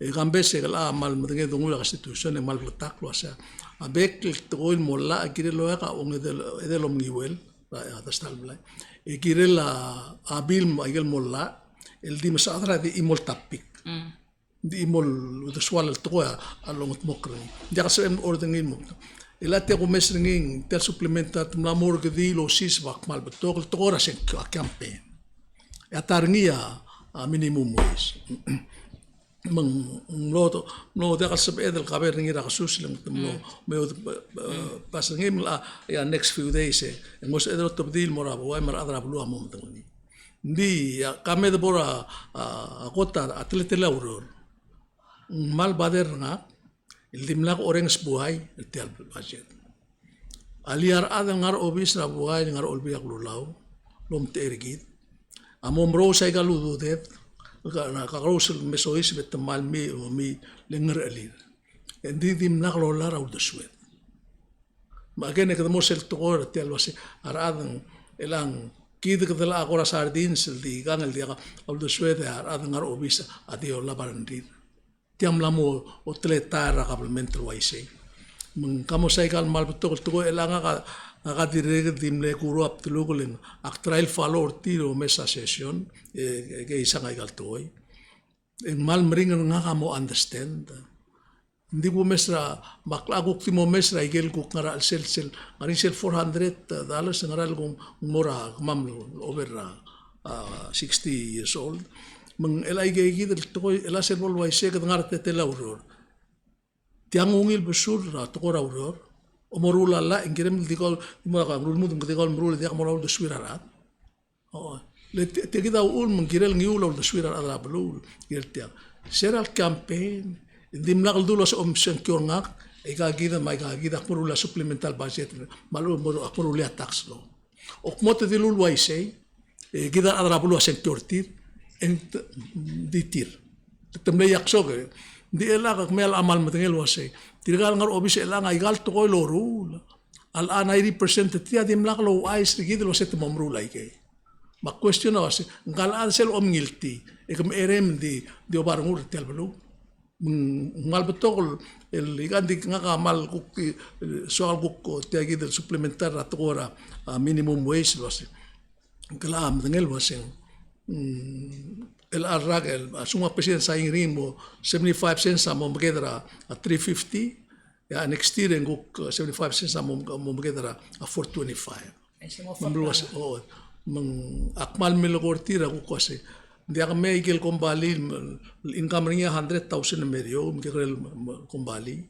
E kambes e kelecha kmal medengei, donguiu a Constitution e kmal bleketakl el uasei a bek el tekoi el mo llach a kirel el oeak a ongedei el, edei el omenguiuel er a, er a ta el blai. E kirel a, a bill me aike el mo llach el di mesaod er a di chimo el topic. Mm. Di chimo el uldesual el tekoi a longedmokl er ngii. Ng diak el sebechem el order er ngii el mo. E le tia kumes er ngii, tia el supplemental te mla mo er kid el osiseb a kmal betok el tekoi er a sengkio, a campaign. E a ta er ngii a, a minimum wage. Me ng mlo, mlo diak el sebeched el kaber er ngii er a kesus, le ng te mlo, mm, me, e, pass er ngii me a, a next few days e ng mo sebeched el otobedii el mo er a buai me a rechad er a beluu a mo medengei. Ng di, a, ka me debo er a, a, a kot a, a teletelel a ureor. Ng kmal bother er ngak, el dimlak orrenges buai er tia el budget. Alii a rechad el ngar er a obis er a buai el ngar er a Olbiil er a Kelulau el omtechei er kid a mo merous aika el ududed, ka, kakerous el mesoiseb e te kmal mei, mei le ngerechelir. E ng di dimlak lolar a uldesued. Me again, e kede mo sel tekoi er tia el uasei a rechad el chelechang kid kede locha kora sardines el di ikang el diak a uldesued e a rechad el ngar er a obis a di olab a rengrir. Tiang mla mo oteletael er a kabelment el uaisei. Me ng kmo saika el kmal betok el tekoi, e chelechang ngak a, ngak a dirrek el di mle kuruul a bdeluk e le ng ak try el follow er tir el omes a session, e, e keisang aika el tekoi. E ng kmal meringel er ngak a mo understand. Ng di kumes er a, me ak locha kuk di mo omes er a ikel kuk ngar er a chelsel, sel, ngar er ngii sel four hundred dollars, ngera el kuk mo er a kemam el over er a, a, sixty years old. Me ng chelecha ikeikid el tekoi, chelecha sel bo el uaisei e kede ngar er a teletelel a ureor. Tiang ungil besul er a tekoi er a ureor. Omoruul a llach, e ng kirem el di kau, di mo er a rulmud me ng di kau el meruul e diak mo er a uldesuir a rechad. O, le ti-, tia kid a uchul me ng kirel ngiul a uldesuir a rechad er a beluu, kirel tiang. Se er a le campaign, ng dimlak el dulu el uasei omsengkio er ngak, e aika kid me aika kid ak meruul a supplemental budget, me a lechub e mo ak meruul a tax law. Ak mo te dilu el uaisei, e kid a rechad er a beluu a sengkio er tir, e ng te-, di tir. Te mle ileakl soak, e. Ng di chelechang ak mei a locha kmal medengei el uasei, tirka el ngar er a obis er chelechang, aika el tekoi el loruul a locha ninety percent er tir a dimlak louchais er kid el uasei te mo meruul aikei. Me a question a uasei, ngka el chad sel omngiltii, e ke mecherei me ng di, di oba rengul er tia el beluu. Me ng kmal betok el, el ikang di ngak a kmal kuk, e, soak el kuk, o, tia kid el supplemental er a tekoi er a, a, minimum wage el uasei. Ke locha medengei el uasei. Mm, el a rak el, a, sel mo president a sain er ngii el mo seventy-five cents a mo meked er a, a, three fifty, e a next year e ng kuk, e, seventy-five cents a mo, mo meked er a, a, four twenty-five. Me ng uase, o, me ng ak kmal melekoi er tir a kuk uase, ng diak mei aike el kombalii, me, income er ngii a hundred thousand me er eou, me kekerei el, me, kombalii.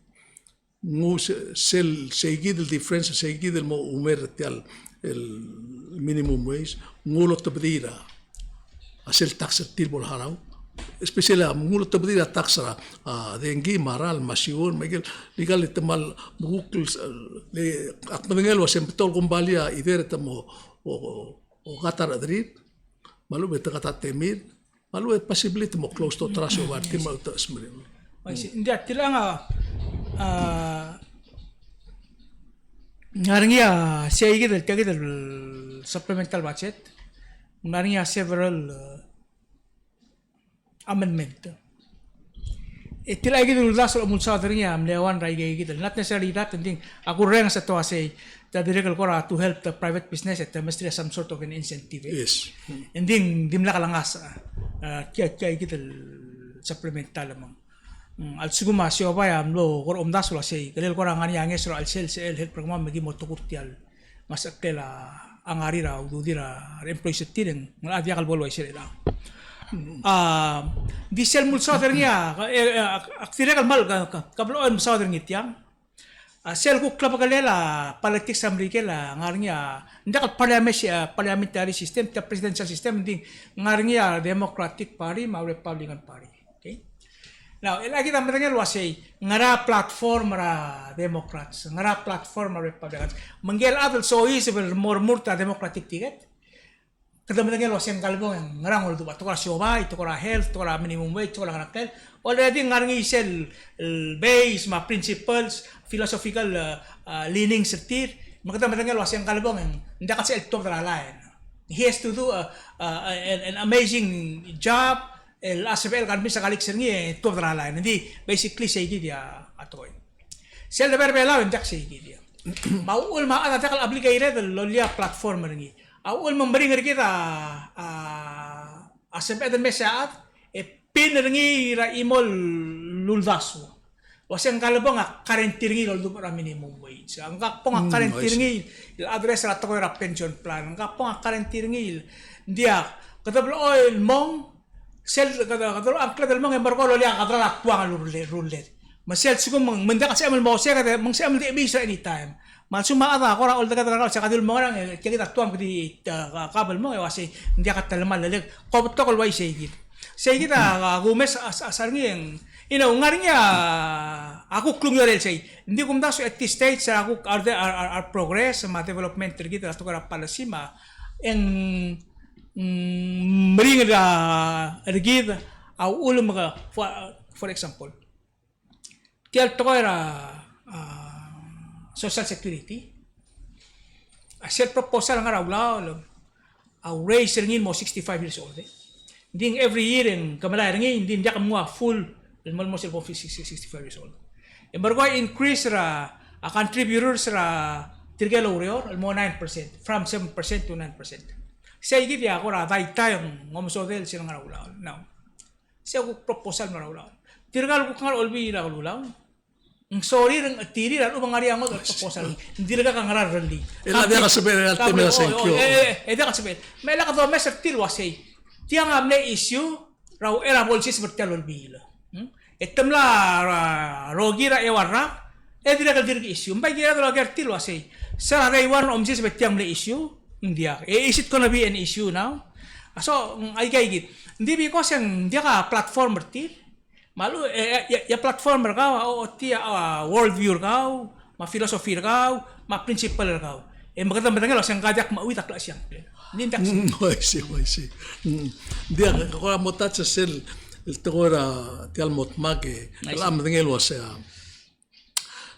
Nguu se-, sel, seikid el difference, seikid el mo umer er tia el, el minimum wage, nguu el otebedii er a, a sel tax er tir el bo el harau. Especially a nguu el otebedii er a tax er a, a, dengki, me a ralm, me a siuon, me aike el, aika el te kmal, me kuk el, le, ak medengei el uase ng betok el kombalii a either te mo, o, o, o cut a rechederir, me a lechub e te cut a temir, me a lechub e possibly te mo close to trust of our team, me a lechub e te smerir. Ng diak, tiang a, a, ng ngar er ngii a, seikid el, tia kid el supplemental budget, ng ngar er ngii a several, e, amendment. E tia kid el uldasu el omulsaod er ngii a mle one er aike kid el, not necessarily that, ng di a kurrenges e te uasei, te dirrek el kora to help the private business e te mesterir a some sort of an incentive, e. Yes. Ng di ng dimlak lengasech, e, tia, tia kid el supplemental amount. Mm, a lsekum a siobai a mlo kora omdasu el uasei, kirel kora ngar er ngii a ngeso er a chelsel, sel help er kemam me ki mo tekoi er tia el ngesecheklel a ngar er a ududir a re employees er tir e ng locha diak el bo el uaisei er chelechang. A, di sel mulsaod er ngii a, e, e, ak, ak dirrek el kmal, ka, ka, ka blechoel el mesaod er ngii tiang. A, sel kuk klebekelel a politics er a Merikel a ngar er ngii a, ng diak el parliamentary, a, parliamentary system, tia presidential system, ng di ngar er ngii a Democratic Party me a Republican Party. Okay? Now, el kid a medengei el uasei, ngera platform er a Democrats, ngera platform er a Republicans. Me ngike el chad el soiseb el mo remurt er a Democratic ticket, kede medengei el uasei ngka el bong e ng ngerang oldubech, tekoi er a siobai, tekoi er a health, tekoi er a minimum wage, tekoi er a ngerakel. Already ng ngar er ngii sel, el base, me a principles, philosophical, uh, uh, leanings er tir. Me kede medengei el uasei ngka el bong e ng diak el sebechel el tuobed er a line. He has to do a, a, a, an, an amazing job, el a sebechel el convince a colleagues er ngii e tuobed er a line. Ng di, basically, seikid a, a tekoi. Sel debo er a Belau e ng diak seikid a. Me a uchul me a chad a diak el obligated el loia a platform er ngii. A uchul me ng meringel er kid a, a, a sebeched el mesa a chad, e pin er ngii er a chimo el uldasu. Uasei ngka el bong a guarantee er ngii el oldubech er a minimum wage. Ngka el bong a guarantee er ngii el address er a tekoi er a pension plan. Ngka el bong a guarantee er ngii el, ng diak, kede blechoel el mong, sel, kede, kede, a ngkled el mong e merekong e loia a kede er a tuang el rulled, rulled. Me sel lsekum me ng, me ng diak el sebechem el mo se, kede, me ng sebechem el di chebiis er a anytime. Me a lsekum a chad a kora oldeked er a kau, se kede di ulmo ngerang, e tia kid a tuang kede di, a, ka, kabel mong, e uasei, ng diak a telemall el lek, ko betok el uaisei kid. Seikid a, a, kumes a, a, a sar ngii e ng, You know, ng ngar er ngii a, a kuk klungiolel sei. Ng di kumdasu at this stage, a kuk, are there, are, are, are progress me a development er kid er a tekoi er a policy me a, e ng, mm, meringel er a, er kid a uchul me ke, for, for example, tia el tekoi er a, a, Social Security. A sel proposal el ngar er a ulaol, a raise er ngii el mo sixty-five years old, e. Ng di ng every year e ng ke melai er ngii, ng di ng diak mnguu a full el mo, mo sel bo sixty, sixty-five years old. E merekong a increase er a, a contributors er a tirke el oureor el mo nine percent, from seven percent to nine percent. Sei kid a kora daitai e ng omesodel sel ngar er a ulaol. Now, sei a kuk proposal el ngar er a ulaol. Tirka el kuk ngar er a Olbiil er a Kelulau, ng sorir, ng chetirir a lechub e ng ngar er ngii a ngodech el proposal. Ng dirkak a ngera el rellii. E le diak a sebechel el temel a sengkio. E, e, e diak a sebechel. Me lak domes er tir el uasei, tiang a mle issue er a uchei er a bo lsiseb er tia el olbiil. Hmm? E te mla, a, rokir a eua el rak, e dirrek el dirk issue. Ng bai kired el oker er tir el uasei, se er a day one a omsiseb e tiang mle issue, ng diak. E, is it gonna be an issue now? A so, ng aika kid. Ng di because e ng diak a platform er tir. Me a lechub, e, e, e, e a platform er kau, a, o, tia, a, world view er kau, me a philosophy er kau, me a principle er kau. E me kede medengei el uasei ng ka diak meuid a klechesiang. Ng di ng diak. Mm, I see, I see. Mm. Ng diak, kora mo touch er sel, el tekoi er a, tia el mo dmak e, I see, el a medengei el uasei a,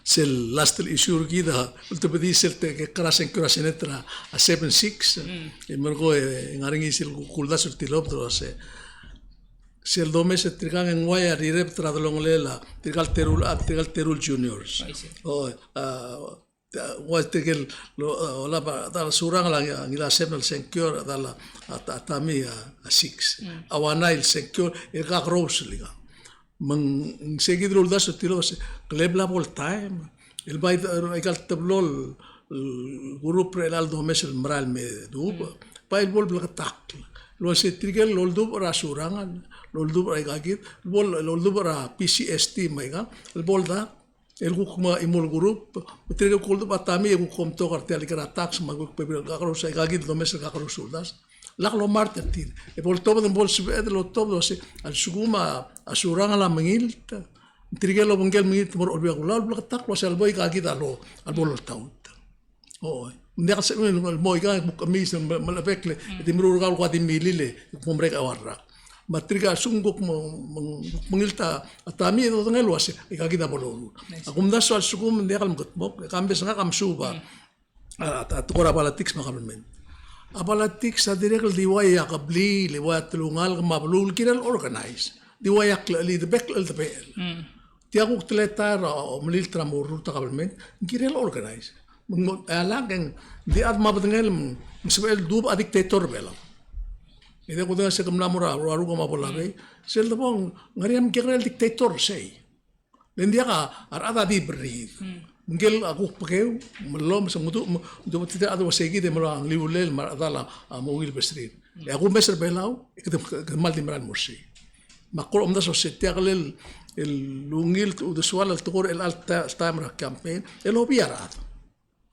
sel last el issue er kid a, ultebedii sel te, ke kora sengkio er a Senate er a, a seven six. Mm. E merekong e, ng ngar er ngii sel ku-, kuldasu er tilobed el uasei, sel domes er tirkang e ng uai a rirebet er a delongelel a tirka el teru el, a tirka el teru el juniors. I see. O, a, ta-, ua tirke el, lo, a, olab a, ta el Surangel a ngilai a seven el sengkio, ta el, a, ta-, a Tommy a, a six. Mm. A ua nine el sengkio, e kakerous el ikang. Me ng, sei kid el uldasu er tilobed el uasei, ke le bla bo el taem el bai, aika el teblo el, el group er chelecha el domes el merael me dubech, bai el bo el bleketakl el uasei tirke el oldubech er a Surangel, el oldubech er aika kid, el bo el oldubech er a P C S T me aika, el bo el dak, el kuk mo chimo el group, me tirke el kuk oldubech a Tommy e kuk omtok er tia el ikrel a tax me a kuk bebil el kakerous, aika kid el domes el kakerous el uldasu. Lak lomart er tir. E bo el tobed, bo el sebeched el otobed el uasei, a lsekum a Surangel a mengilt, tirke el obengkel mengilt el mo er a Olbiil er a Kelulau, el bleketakl el uasei a lebo aika kid a lo, a lebo loltaut. O, ng diak el sebechel el mo aika, kuk chemiis el me-, melechebekl, e di meruul er kau el kuk di milil e kuk mo merek a eua el rak. Me tirka a lsekum kuk mo-, meng-, mengilt a Tommy e dodengei el uasei, aika kid a bo loruul. A kumdasu a lsekum ng diak el mekedmokl, e Kambes, ngak a mesuub a a, a, a tekoi er a politics me a government. A politics a dirrek el di uai a kebliil, di uai a telungalek me a beluu el kirel organize. Di uai a klechelid, bek el debechel. Mm. Tia kuk teletael er a, a, omelilt er a mo rurt a government, ng kirel organize. Me ng mo, e a lak e ng di chad me a bedengel, me ng sebechel dubech a dictator er a Belau. E diak kudengei se ke mla mo er a, er a Ruk me a Ponape, sel debong, ng ngar er ngii a mekekerei el dictator er sei. Le ng diak a rechad a di berriid. Ngike el kuk bekeu, me lomes, me ng udu, me ng udu, me tia el chad el uasei kid e meruul a ngliulel me a rechedal a mo ungil besrir. E a kumes er a Belau, e kede, kede kmal di merael el mo er sei. Me ak kora omdasu el uasei tia el, el ungil uldesuel el tekoi er chelecha el ta-, taem er a campaign, el obii a rechad.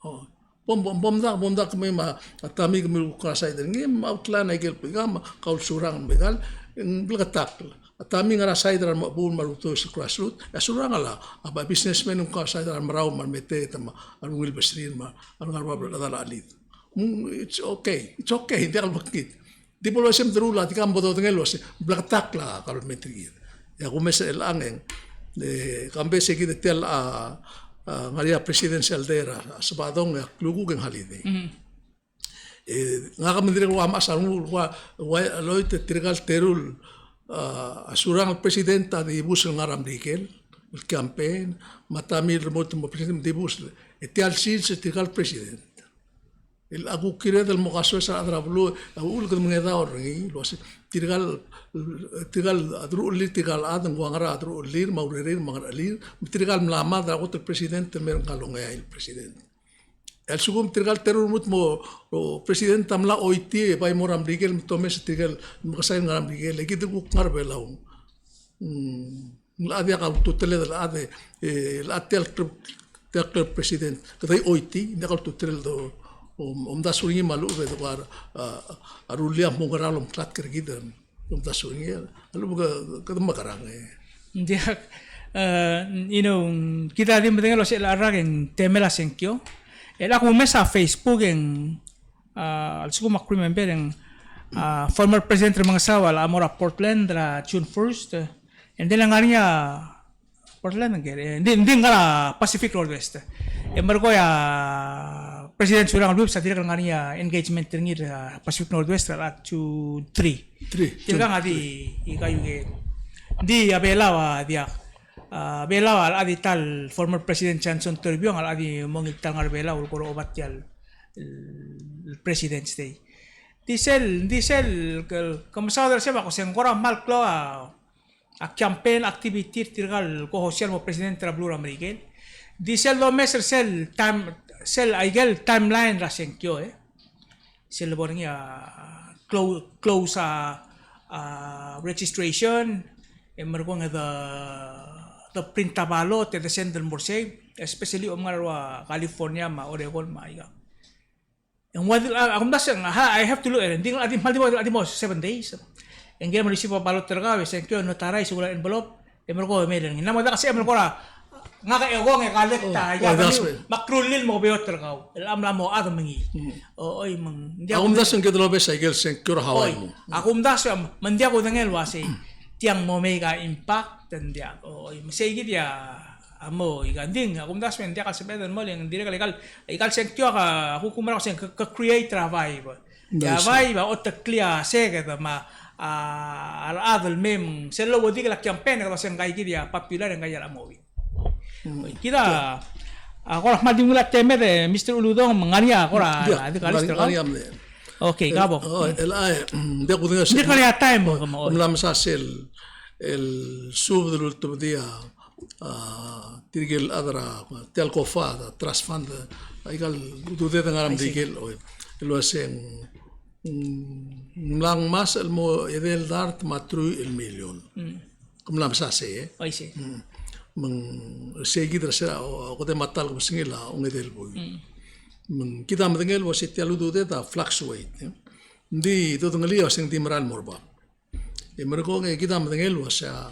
O, bom, bom, bom dak, bom dak kemiu me a Tommy, kemiu el kuk ngar er a side er ngii, me outline a ikel, ikang, me kau el Surangel me ikal, ng bleketakl. A Tommy ngar er a side er a remechebuul me a reduce el grassroot, e a Surangel a, a businessman, ng ngar er a side er a remerau me a remeteet me a rungil besrir me a rengar er a bab el chedal a chelid. Mm, it's okay, it's okay, ng diak el mekngit. Di bo el uasei me deruul a, di kang bo dodengei el uasei, bleketakl a kabelment er kid. E a kumes er chelechang e ng, e, Kambes, e kid tia el, a, a, ngar er ngii a Presidential Day er a Sabadong, e a klukuk e ng holiday. E ngak me ng dirrek el ua mechas a rengul, ua, ua loit e tirka el teru el, a, a Surangel el president a dibus el ngar er a Merikel el campaign, me a Tommy el remote el mo president me dibus. E tia el sils e tirka el president el a kuk kired el mo kasoes a rechad er a beluu, a uchul kede mengedaol er ngii el uasei tirka el, tirka el deruchellir tirka el chad, ng ua ngera a deruchellir me a urerir me a ngerechelir, me tirka el mla mad er a kot el president el mei er ngka el ongeai el president. E a lsekum tirka el teru el lmuut el mo, o, president a mla choitii e bai mo er a Merikel me te omes tirke el mekesai el ngar er a Merikel, e kid el kuk ngar er a Belau. Mm. Ng locha diak a ultutelel el chad e, e, locha tia el, tia el president. Kede choitii, ng diak a ultutelel el do, om, omdasu er ngii me a lechub e de kuk a, a, a rullii a mo ngera el omeklatk er kid, omdasu er ngii, a lechub e ke, kede mekerang, e. Ng diak, e, you know, kid a di medengei el uasei a rak e ng temel a sengkio. E a kumes a Facebook e ng, a, a lsekum ak remember e ng, a, former President Remengesau a locha mo er a Portland er a June first. E ng di le ngar er ngii a Portland, ng di, ng di ngar er a Pacific Northwest. E merekong e a President Surangel Whipps a dirrek el ngar er ngii a engagement er ngii er a Pacific Northwest er a June three. Three. Tirka a di, ika ike. Ng di a Belau a diak. A Belau a locha di ta el former President Johnson Toribiong a locha di mo ngii el ta el ngar er a Belau el kora oba tia el, el President's Day. Ng di sel, ng di sel, ke, ke mesaod er sel me a ko se ng kora kmal klou a a campaign activity er tirka el kohosial mo president er a beluu er a Merikel. Di sel domes er sel time, sel aikel timeline er a sengkio, e. Sel lebo er ngii a close, close a, a registration, e merekong e de, de print a ballot, e de send el mo er sei, especially omngar er a California me a Oregon me aika. E ng ua di, a, a kumdasu e ng, ha, I have to look at it. Ng di, a di, kmal di mo, a di mo seven days. E ng kirem el receive a ballot er kau, e sengkio, notarize, ua envelope, e merekong e mei er ngii. Ng mo diak a sebechem el kora, ngak a ekong e collect a, ia, me ak rullii el mo beot er kau. El mla mo chad me ngii. O, oi, me ng diak. A kumdasu e ng kede lobes a ikel sengkio er a Hawaii. Oi, mo. A kumdasu e, me ng diak kudengei el uasei. Tiang mo make a impact, ng diak. O, oi, me sei kid a A mo, ika ng di, a kumdasu e ng diak el sebeched el mo, le ng dirrek el ikal, ikal sengkio a kukumera se ng ke, ke create er a vibe. E a vibe a oteklii a seked me a, a rechad el mei me ng sel lebo di ikel campaign e kede se ng kaikid a popular e ng kaikid a mo win. Kid a, a kora kmal di ungil a temed e Mister Uludong me ng ngar er ngii a kora, a di kalis er kau. Okay, kabo. O, el a, e, ng diak kudengei se. Ng di kora time, o, kemam, o. Ng mla mesa sel, el subed el ultebedii a a, tirke el chad er a, tia el COFA, a trust fund, a, ikal ududed el ngar er a Merikel, o, el uasei ng, mm, ng mla ngmasech el mo edei el dart me a truich el milion. Ke mla mesa sei, e? Me ng, sei kid er se er a, o, kede me a ta el kebesengil a ongedei el buil. Me ng kid a medengei el uasei tia el ududed a fluctuate, e. Ng di dodengelii el uasei ng di merael el mo er bab. E merekong e kid a medengei el uasei a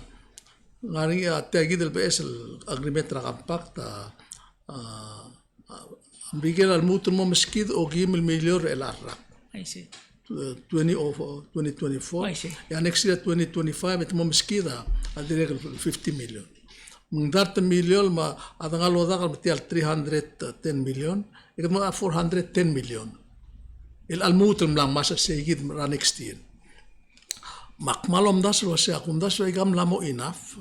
ngar er ngii a tia kid el beches el agreement er a compact a, a, a Merikel a lmuut el mo meskid okeim el milion er chelecha el rak. I see. Tw-, twenty oh, twenty twenty-four. I see. E a next year twenty twenty-five e te mo meskid a, a dirrek el fifty million. Me ng dart el milion me a dengai el odak el me tia el three hundred ten million, e kede mo a four hundred ten million. El a lmuut el mla ngmasech sei kid er a next year. Me ak kmal omdasu el uasei, a kumdasu e aika a mla mo enough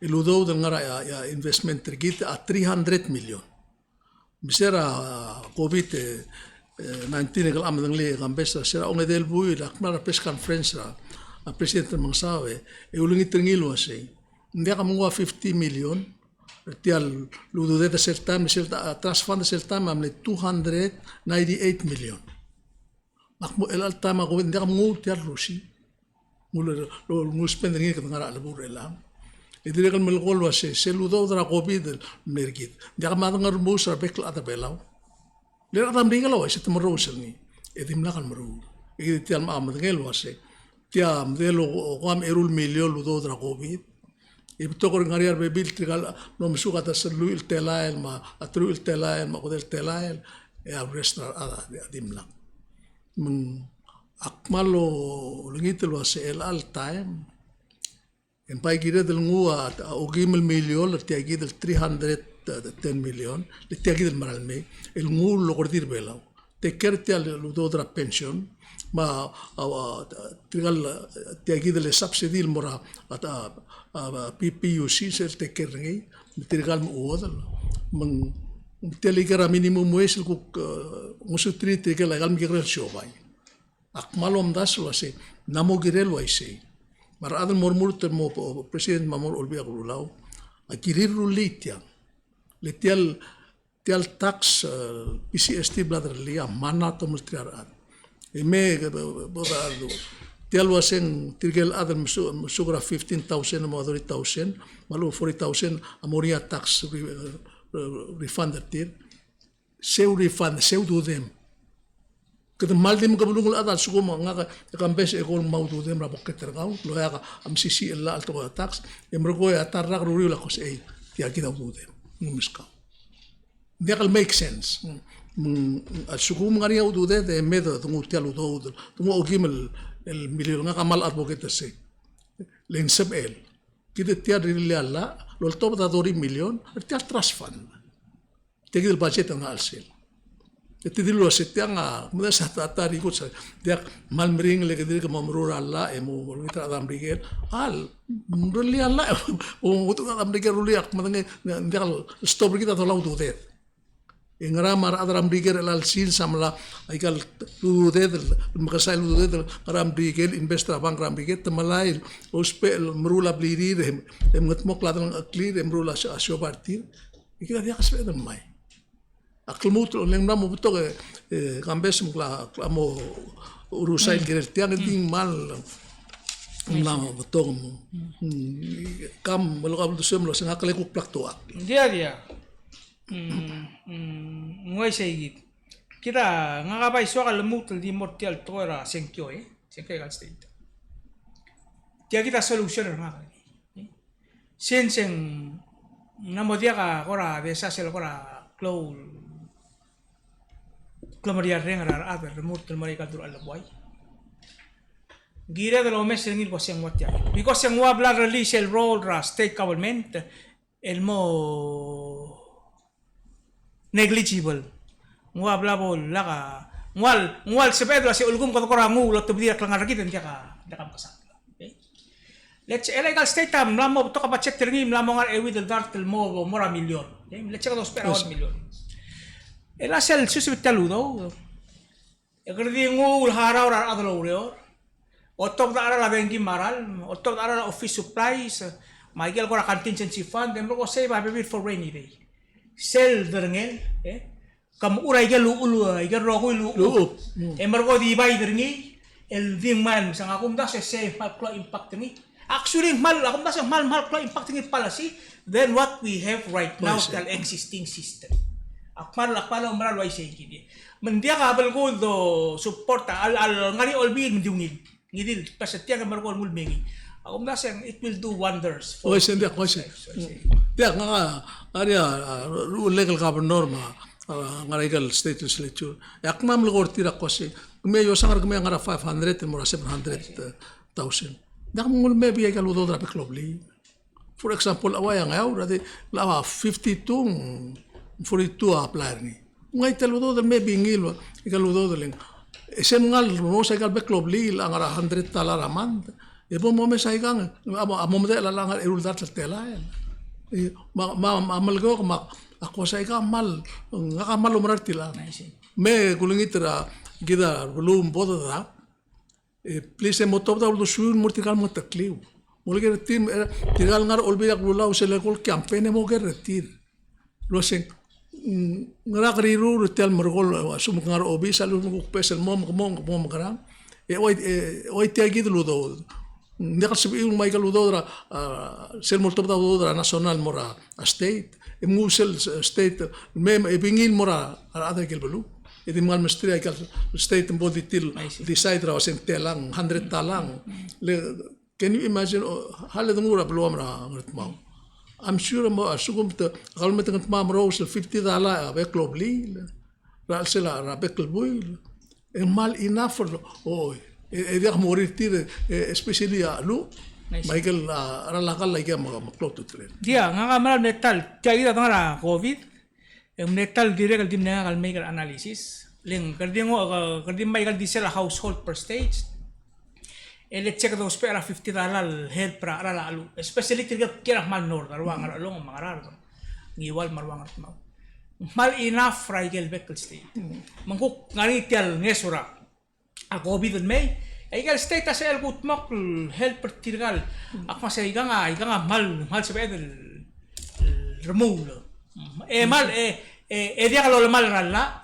el udoud el ngar er a, a, a investment er kid a three hundred million. Me se er a COVID, e, e, nineteen e ke locha medengelii e kambes er se er a ongedei el buil, ak mla er a press conference er a, a President Remengesau e, e ulengit er ngii el uasei. Ng diak a menguu a fifty million, er tia el ududed er sel taem, sel ta-, a trust fund er sel taem a mle two hundred ninety-eight million. Me ak mo chelecha el taem a COVID, ng diak a menguu tia el rusi. Nguu el, lo, nguu el spend er ngii e kede ngar er a chelebuul er chelechang. E dirrek el melekoi el uasei, sel udoud er a COVID el mle er kid. Ng diak a mad er a remuus er a bek el chad er a Belau. Le rechad er a Merikel a uaisei, te merous er ngii. E dimlak el meruul. E kid tia el mla medengei el uasei. Tia medengei el o, o, okeim el eru el milion el udoud er a COVID. E betok er a ngar er ngii a rebebil tirka el mlo mesuk a ta sel lluich el telael me a, a teruich el telael me a okedei el telael, e a rest er a rechad a di, a dimlak. Me ng ak kmal olengit el uasei chelecha el taem e ng bai kired el nguu a, a okeim el milion er tia kid el three hundred ten million, le tia kid el mera el mei, el nguu el okerdii er a Belau. Take care er tia el udoud er a pension, me a, a, a, tirka el, tia kid el subsidy el mo er a, a, a, a, P P U C, sel take care er ngii, me tirka el mechuodel. Me ng, tia el ika er a minimum wage el kuk, e, ngosuterir tirke el aika el mekekerei el siobai. Ak kmal omdasu el uasei, ng mo kirel uaisei. Me a rechad el mo remurt el mo, o, president me a mo er a Olbiil er a Kelulau a kirir el rullii tiang. Le tia el, tia el tax, e, P G S T el bla derellii a mla tomellterir a rechad. E me, e, bo, bo, bo, tia el uaseng tirke el chad el mesu-, mesuk er a fifteen thousand me a thirty thousand, me a lechub forty thousand a mo er ngii a tax re-, e, e, refund er tir. Sei a refund, sei a ududem. Kede kmal di mekebelung el chad a lsekum ngak e campaign e ko el mo ududem er a pocket er kau, el oeak a mesisiich el llach el tekoi er a tax, e merekong e a ta el rak er a uriul a ko sei, tia kid a ududem, ng meskau. Ng diak el make sense. Mm, a lsekum ng ngar er ngii a ududed e me de nguu tia el udoud, de nguu a okim el, el miliol, ngak a kmal advocate er sei. Le ng sebechel. Kid tia el rirellii a llach, el oltobed a thirty million, er tia el trust fund. Tia kid el budget a ngar er a chelsel. E te dilu el uasei tiang a, kmo ng sa ta, ta er a ikut sa, diak, kmal meringel e ke dirk mo meruul a llach e mo, mo olengit er a rechad er a Merikel. A, rellii a llach, e mo, mo olengit er a rechad er a Merikel, rullii, ak medengei, ng diak el stop er kid a dolai a ududed. E ngera me a rechad er a Merikel er chelecha el sils a mla, aika el ududed, el mekesai el ududed, el ngar er a Merikel, el invest er a bank er a Merikel, te melai el ousbech el meruul a blirir, e, e mengedmokl a delengcheklir, e meruul a sio-, a siobai er tir. E kid a diak el sebeched el ngmai. Ak lmuut el, le ng mla mo betok e, e, campaign me ng kla, kla mo urusai el kirel tiang, e di ng kmal, ng mla mo betok mo. Mm, kam, me lak a uldesuem el uasei ngak a le kuk bla ktuak. Dia, dia. Mm, mm, ng uaisei kid. Kid a, ngak a bai soak a lmuut el di mo er tia el tekoi er a sengkio, e. Sengkio er aika el state. Tia kid a solution er ngak. Since ng mla mo diak a kora desastre el kora klou, klou meriarreng er a rechad el remurt el mo er aika el durechall el buai. Ng kired el omes er ngii el kmo se ng ua tia. Because ng ua bla release el role er a state government el mo negligible. Ng ua bla bo lak a, ng ua, ng ua sebeched el uasei ulekum kede kora nguu el otobedii a klengar er kid e ng diak a, diak a mekesakl. Okay? Let's, e le aika el state a mla mo betok a budget er ngii, mla mo ngar er a euid el dart el mo, mo er a million. Okay? Let's say kede ousbech er a one million. E le sel susebek tia el udoud, e kede di nguu el harau er a rechad el oureor. Otobed a cheral a dengki me a ralm, otobed a cheral a office supplies, me aike el kora contingency fund, e merekong sei a bebil for rainy day. Sel derengel, e, ke mechur aike el uchul, aike el rokui el uchul. Uchul. Mm. E merekong di bai er ngii, el di ngmai el mesa, ngak a kumdasu e sei a kmal klou a impact er ngii. Actually, kmal, a kumdasu e kmal, kmal klou a impact er ngii el policy than what we have right now, tia el existing system. A kmal, a kmal oumera el uaisei kid. Me ng diak a belkul do support a, a, a ngar er ngii a olbiil me ng di ungil. Ngii di el pass er tiang e merekong el nguu el mengiil. A kumdasu e ng, it will do wonders for... Uaisei, ng diak, uaisei. Uaisei. Diak, ngak a, a, a, a, ru-, local governor me a, a, ngar er aika el state legislature. E ak kmal melekoi er tir a kmo sei, kemiu a iosang er kemiu a ngar er a five hundred el mo er a seven hundred thousand. Diak mnguu el maybe aika el udoud er a bek el obliil. For example, a ua Ngeaur, a di, a fifty-two, forty-two a apply er ngii. Ng ngai tia el udoud el maybe ngii el, aika el udoud el ng. E se mngai el rengos aika el bek el obliil a ngar er a hundred dollar a month. E bo momes aikang, a mo, a mo medechel a ngar er a eru el dart el telael. E, me a, me a, me a Melekeok me a, a kmo sei aika kmal, ngak a kmal oumera er tiang. Me kulengit er a, kid a beluu me bo dedak. E, please, e mo tobed a uldesuiu el mo er tirka el mengeteklii. Mo oker er tir, e, tirka el ngar er a Olbiil er a Kelulau, sel eko el campaign e mo oker er tir. El uasei, mm, ngera keriruul er tia el merekong, e, a lsekum ke ngar er a obis, a lsekum ke kuk beches el mo, mo, mo, mo mekerang. E, ua, e, ua tia kid el udoud. Ng diak el sebechiu el ngmai aika el udoud er a, a, sel mo oltobed a udoud er a national el mo er a a state, e mnguu sel, e, state, me, me, e bingil mo er a, a rechad er aike el beluu. E di mngai el mesterir aika el state me bo di tir el decide er a uasei ng telang, hundred dollar. Le, can you imagine, o, a le de nguu er a beluam er a Ngardmau. I'm sure mo, a lsekum te, a kabelment er a Ngardmau a merous el fifty dollar a bek el obliil. Er a chelsel a, er a bek el buil. E ng kmal enough for, o, e, e diak mo er tir, e, especially a, lu, me aike el, a, er a lakal aike a me, me klou a ultutelel. Diak, ngak a mera el mle ta el, tia kid a dengar er a COVID, e ng mle ta el dirrek el di mle ngak el make er a analysis. Le ng kede di nguu, ke, kede di ngmai aike el di sel a household per state. E let's say kede ousbech er a fifty dollar el help er a, er a, lu, especially tirke el kiei er a kmal north, a rua Ngerchelong me a Ngaraard. Ngiwal me a rua Ngardmau. Ng kmal enough er aike el bek el state. Me ng kuk ngar er ngii tia el ngeso er a, a COVID el mei, aike el state a sebechel el kudmokl el help er tirka el, a kmo sei aikang a, aikang a kmal, kmal sebeched el, el remuul. E kmal, e, e, e diak lolemall er a llach,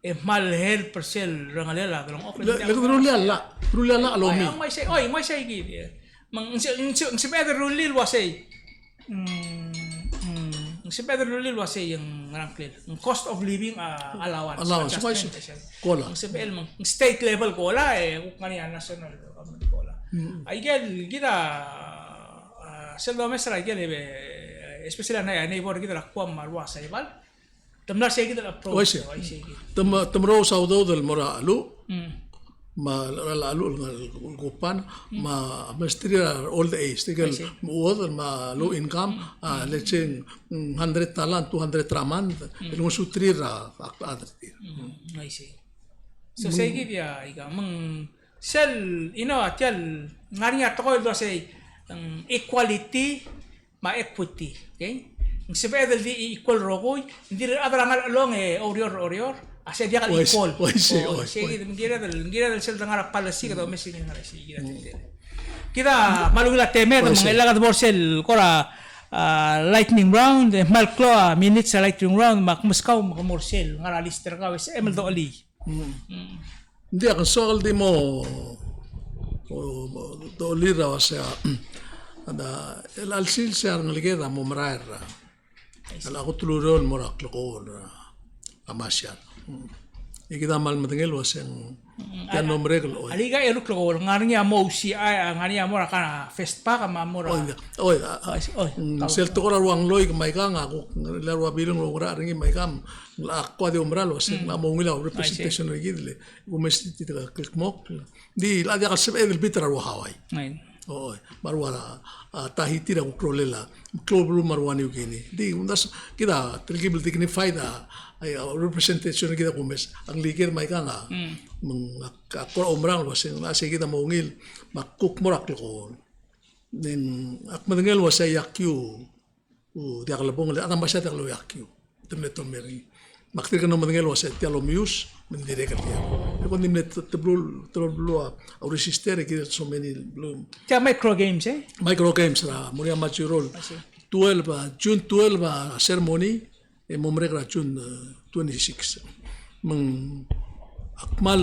e kmal help er sel rengelel a delengchokl. Le, le kede rullii a llach, rullii a llach el omi. Oi, ng uaisei, oi, ng uaisei kid. Me ng se, ng se, ng sebeched el rullii el uasei. Mm, mm. Ng sebeched el rullii el uasei ng ngerang klel. Ng cost of living, a, allowance. Allowance, adjustment, uaisei. Kola. Ng sebeched el me ng state level kola, e, kuk ngar er ngii a national government kola. Mm. Aikel kid a, a, sel domes er aikel, e, especially a neighbor er kid er a Guam me a rua Saipan. Te mla sei kid el approach. Uaisei. Uaisei kid. Te m-, te mrou a udoud el mo er a Alu. Mm. Me a, a, a Alu el ngar er a Guam, me a mesterir a old age, tirke el udoud me a low income, a, let's say, mm, hundred dollar, two hundred er a month, el ngosuterir a, a, a, a, mm, I see. So, sei kid a, ika, me ng sel, you know, a tia el, ngar er ngii a tekoi el dua sei, mm, equality, me a equity, okay? Ng sebeched el di equal rokui, ng di a rechad er a Ngarchelong e oureor, oureor, a se diak el equal. Uaisei, uaisei. Sei kid, ng kired el, ng kired el sel de ngar er a policy, kede omes e ng ngar er sei kid a. Kid a kmal ungil a temed, me ng chelecha de bo er sel kora, a, lightning round, e kmal klou a minutes er a lightning round, me ak meskau me ke mo er sel, ngar er a list er kau, e sebechem el dochelii. Mm. Ng diak, ng soak el di mo, o, mo dolir a uasei a, a, el chelsel sei a rengeleked a mo merael er a, el a kot el ureor el mo er a klekool er a Masiar. Mm. E kid a kmal medengei el uasei ng, mm, tia el mlo merek el, oi. Alii, aika el klekool, ngar er ngii a mo U C I, a, ngar er ngii a mo er a ka FestPac, me a mo er a. Oi, oi, a, a, oi, oi, mm, kau. Sel tekoi er a rua ngloik me aika, a kuk, le rua billion el oungerachel er ngii me aika, ng locha kuk di oumera el uasei, mm, ng locha mo ungil a representation er kid el kumes er tia el kldmokl. Di locha diak el sebeched el bita er a rua Hawaii. Oi. Oi, me a rua, a, Tahiti er a kuk rolel a, klou el beluu me a rua New Guinea. Di, ng diak, kid a telkib el dignified a, a, representation er kid a kumes. A ngliked me aika a, mm, me ng, a, a kora oumerang el uasei, ng locha sei kid a mo ungil, me a kuk mo er a klekool. Ng, ak medengei el uasei a iakiu, u diak lebong, le a Masiar a diak louiakiu. Te mle tomei er ngii. Me ak dirk mlo medengei el uasei tia el omius, me ng dirrek el diak. E kung di mle te-, teblo, teblo el beluu a, a register, e kired el so many el beluu. Tia micro games, e? Micro games er a Muriamachi Hall. I see. Twelve, a, June twelve, a, ceremony, e mo merek er a June, e, twenty-six. Me ng, ak kmal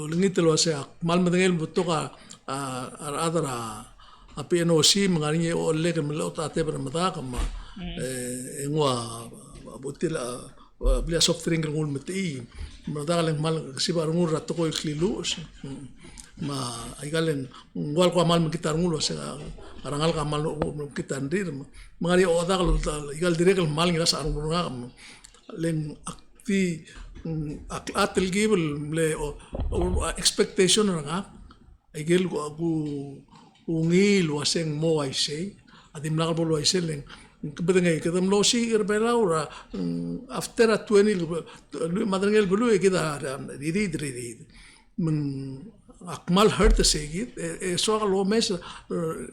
olengit el uasei, ak kmal medengei el betok a, a, a rechad er a, a, P N O C, me ng ngar er ngii a ochellek el mle otobed er a medak, me a, mm, e, e nguu a, a, butil a, a, blil a soft drink el nguu el metechii. Me a medak e le ng kmal kesib a rengul er a tekoi el kliluches. Mm. Me aika el ng ua el kuk kmal mekngit a rengul el uasei a, a rengalek a kmal mekngit a rengrir. Me ng ngar er ngii a ochedak el, aika el dirrek el kmal ngilasech a rengul er ngak. Me le ng ak di, mm, ak, a telkib el mle, o, o, expectation er ngak. Aike el ku, ku ungil el uasei ng mo uaisei, a dimlak bo el uaisei, le ng kebedengei, kede mlo osiik er a Belau er a, mm, after a twenty, lluich me a tedei el beluu, e kid a, a, riid, riid. Me ng, ak kmal hurt er sei kid, e, e soak el omes, e,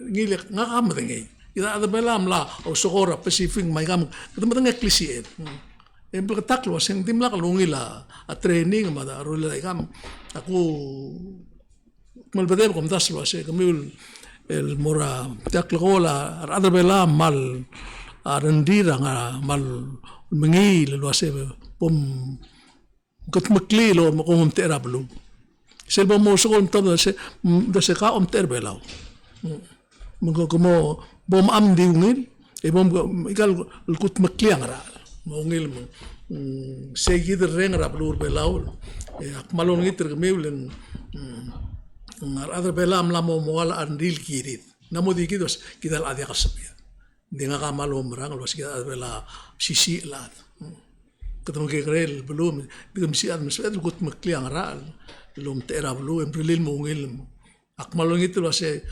ngilai, ngak a medengei. Kid a rechad er a Belau a mla ousekool er a Pacific me aika, kede medengei a klisiched. Mm. E bleketakl el uasei ng dimlak lungil a, a training me a rolel aika. Ak kmal bedul el kumdasu el uasei kemiu el, el mo er tia el klekool a rechad er a Belau a kmal, a rengrir a ngar, a kmal mengiil el uasei bo mkedmeklii el mo, kom omtechei er a beluu. Sel bo mousekool el omtab, se, mm, se ka omtechei er a Belau. Mm. Me ke, ke mo, bo mcham di ungil, e bo m-, ikal kudmeklii a ngerachel. Me ungil me ng, mm, sei kid el reng er a beluu er a Belau. E ak kmal olengit er kemiu le ng, mm, a rechad er a Belau a mla mo, mo ua a rengrir el kirir. Ng mo di kid, kid a locha diak el sebeched. Ng di ngak a kmal oumerang el uasei kid a rechad er a Belau a mesisiich el chad. Mm. Kede mekekerei el beluu, me di ke mesisiich el chad, me sebeched el kudmeklii a ngerachel el omtechei er a beluu, e mrellii el mo ungil. Ak kmal olengit el uasei,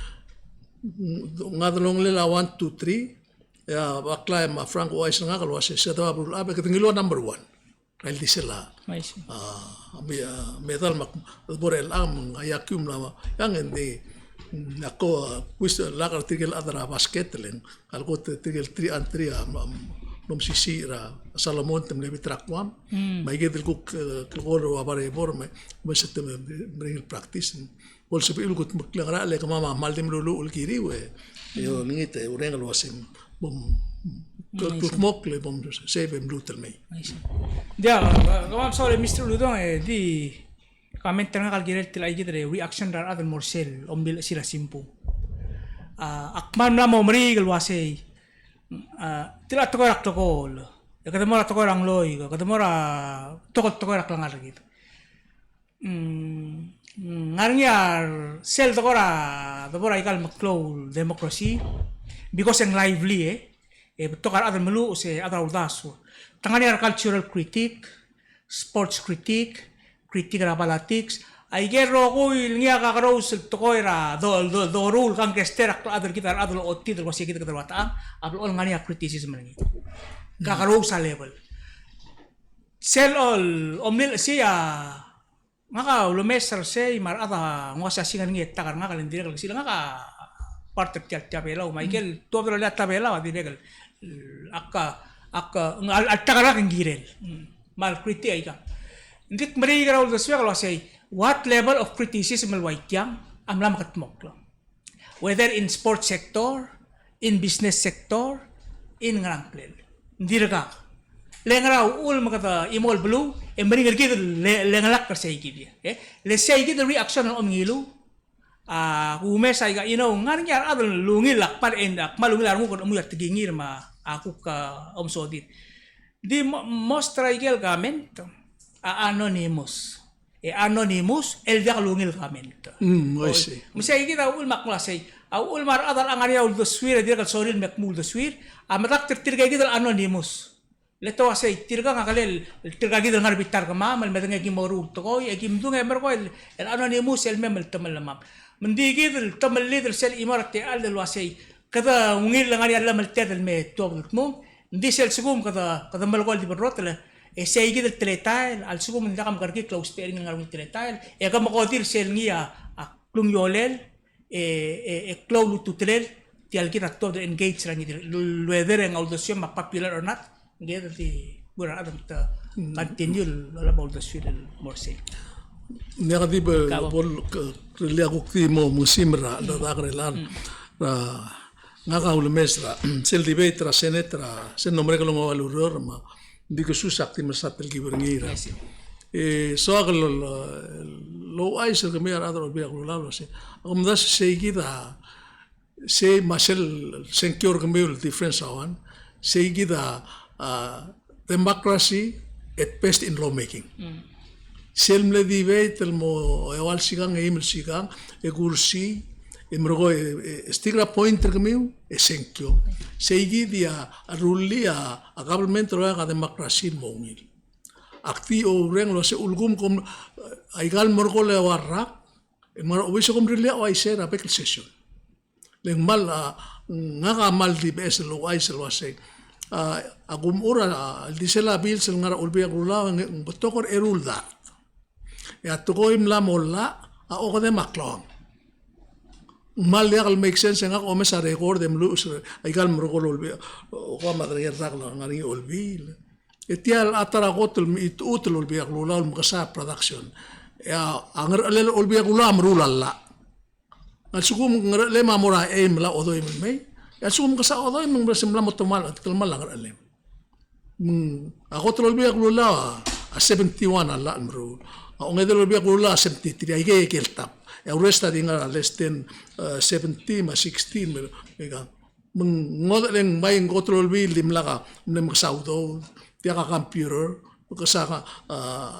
mm, ng delongelel a one, two, three, e a Baklai me a Frank a ouchais er ngak el uasei, se de ua beluu el chad, e kede ngiluu a number one er a ildisel a, a, me-, a, medal me ak, de bo er chelechang me ng iakiu el mla, ng di, mm, ak ko, a, kuis el lak er tirke el chad er a basket le ng, a lekot tirke el three on three a, a, mlo mesisiich er a Solomon te mle beat er a Guam. Mm. Me aike el kuk, e, klekool er a ua Barebor me, me se te me, me, meringel practice. Bo lsebechiu el kudmeklii a ngerachel e kemam a kmal di meluluuch el kiriu e, e olengit e ureng el uasei bo m-, mm, kldmokl e bo m-, save e mluut el mei. I see. Diak, e, kemam soal e Mister Uludong e di comment er ngak el kirel tia el kid el reaction er a rechad el mo er sel omlilechesil a simbu. A, ak kmal mla mo meriik el uasei A, tia el tekoi er a klekool, e kede mo er a tekoi er a ngloik, kede mo er a tekoi, tekoi er a klengar er kid. Mm, mm, ngar er ngii a sel tekoi er a, debo er a ikal meklou el democracy, because e ng lively, e. E betok a rechad el meluches, e chad er a uldasu. Te ngar er ngii a cultural critic, sports critic, critic er a politics. Aike el rokui el ngii a kakerous el tekoi er a do, do, doruul el kangkei er a chad er kid, a rechad el otid el ua sei kid kede ua techang, a blechoel ngar er ngii a criticism er ngii. Kakerous a level. Sel ol, omlil sei a, ngak a ulemes er sei me a rechad a nguu a siasing er ngii e ta er ngak el ng dirrek el kesiil, ngak a part er tia el, tia Belau, me aike el tuobed el olei a ta Belau a dirrek el, ak, ak, ng, al, alta er ngak e ng kirel. Me a critic aika. Ng di meriik er a uldesuek el ua sei, what level of criticism el ua tiang a mla mekedmokl. Whether in sports sector, in business sector, in ngerang klel. Ng dirkak. Le ngera uchul me kede chimo el beluu, e meringel er kid el, le, le ngelak er sei kid. E, le sei kid el reaction el omngiluu, a, kumes aika, you know, ngar er ngii a rechad el ungil a kmal, e ng kmal ungil a renguk el omui a tekingir me a kuk, a, omesodii. Di mo-, most er aike el comment a anonymous. E anonymous el diak lungil comment. Mm, I see. Me sei kid a uchul me ak mla sei. A uchul me a rechad a ngar er ngii a uldesuir, e dirrek el sorir el me kmu uldesuir, a medakt er tirka kid el anonymous. Le te ua sei, tirka a ngklel, tirka kid el ngar er a bita er kemam, el medengei e ki mo ruul tekoi, e ki mdung e merekong el, el anonymous el mei me ltemellem. Me ng di kid el temellid el sel chimo er a techall el ua sei, kede ungil el ngar er ngii a llemelted el me tuobed el kmung, ng di sel lsekum kede, kede melekoi el di berrotel, e sei kid el teletael, a lsekum ng diak a mekerekikl el ousbech er ngii el ngar er ngii el teletael, e ke mekodir sel ngii a, a klungiolel, e, e, e klou el ultutelel, tia el kid a tuobed el engage er a ngii, el whether e ng uldesuem me a popular or not, ng kid a di, bo er a rechad el te continue el olab a uldesuir el mo er sei. Ng diak di bo, bo, ke, rellii a kuk di mo mesimer er a, er a, er a, er a, ngak a ulemes er a, sel debate er a Senate er a, sel mlo merek el ongeua el ureor me a, ng di kesus ak di mesa telkib er ngii er a. E soak el, el, el ouchais er kemiu a rechad er a Olbiil er a Kelulau el uasei, a kumdasu sei kid a, sei me a sel sengkio er kemiu el difference a one, sei kid a, a, democracy at best in lawmaking. Mm. Sel mle debate el mo eua el sikang, eim el sikang, e kursii, e merekong e, e, e stick er a point er kemiu, e sengkio. Sei kid a, a rullii a, a government el oeak a democracy el mo ungil. Ak di oureng el uasei ulekum kom, e, aika el merekong el eua el rak, e ng mera el uaisei kom rullii a uaisei er a bek el session. Le ng kmal, a, ngak a kmal di beches el ouchais el uasei. A, a kumechur a, a, ildisel a bills el ngar er a Olbiil er a Kelulau, ng, ng betok er a eru el dart. E a tekoi el mla mo llach, a okedei me a klou. Ng kmal diak el make sense e ngak a omes a record e mluches er aika el merekong el Olbiil, o, ko a mla er ngii el rak el ngar er ngii a Olbiil. E tia el ta er a kot el mechitechut el Olbiil er a Kelulau el mekesai a production. E a, a ngerechelel a Olbiil er a Kelulau a meruul a llach. A lsekum ng ngerechelem a mo er a eim el odoim el mei. E a lsekum ng mekesai a odoim e ng mla se mla mo telemall, telemall a ngerechelem. Mm, a kot el Olbiil er a Kelulau a, a seventy-one a llach el meruul. A ongedei el Olbiil er a Kelulau a seventy-three, aike, aike el top. E a rest a di ngar er a less than, e, seventy me a sixty, me, me ka. Me ng ngodech e le ng bai ng kot el Olbiil el dimlak a, mle mekesai a udoud, diak a computer, mekesai a, a,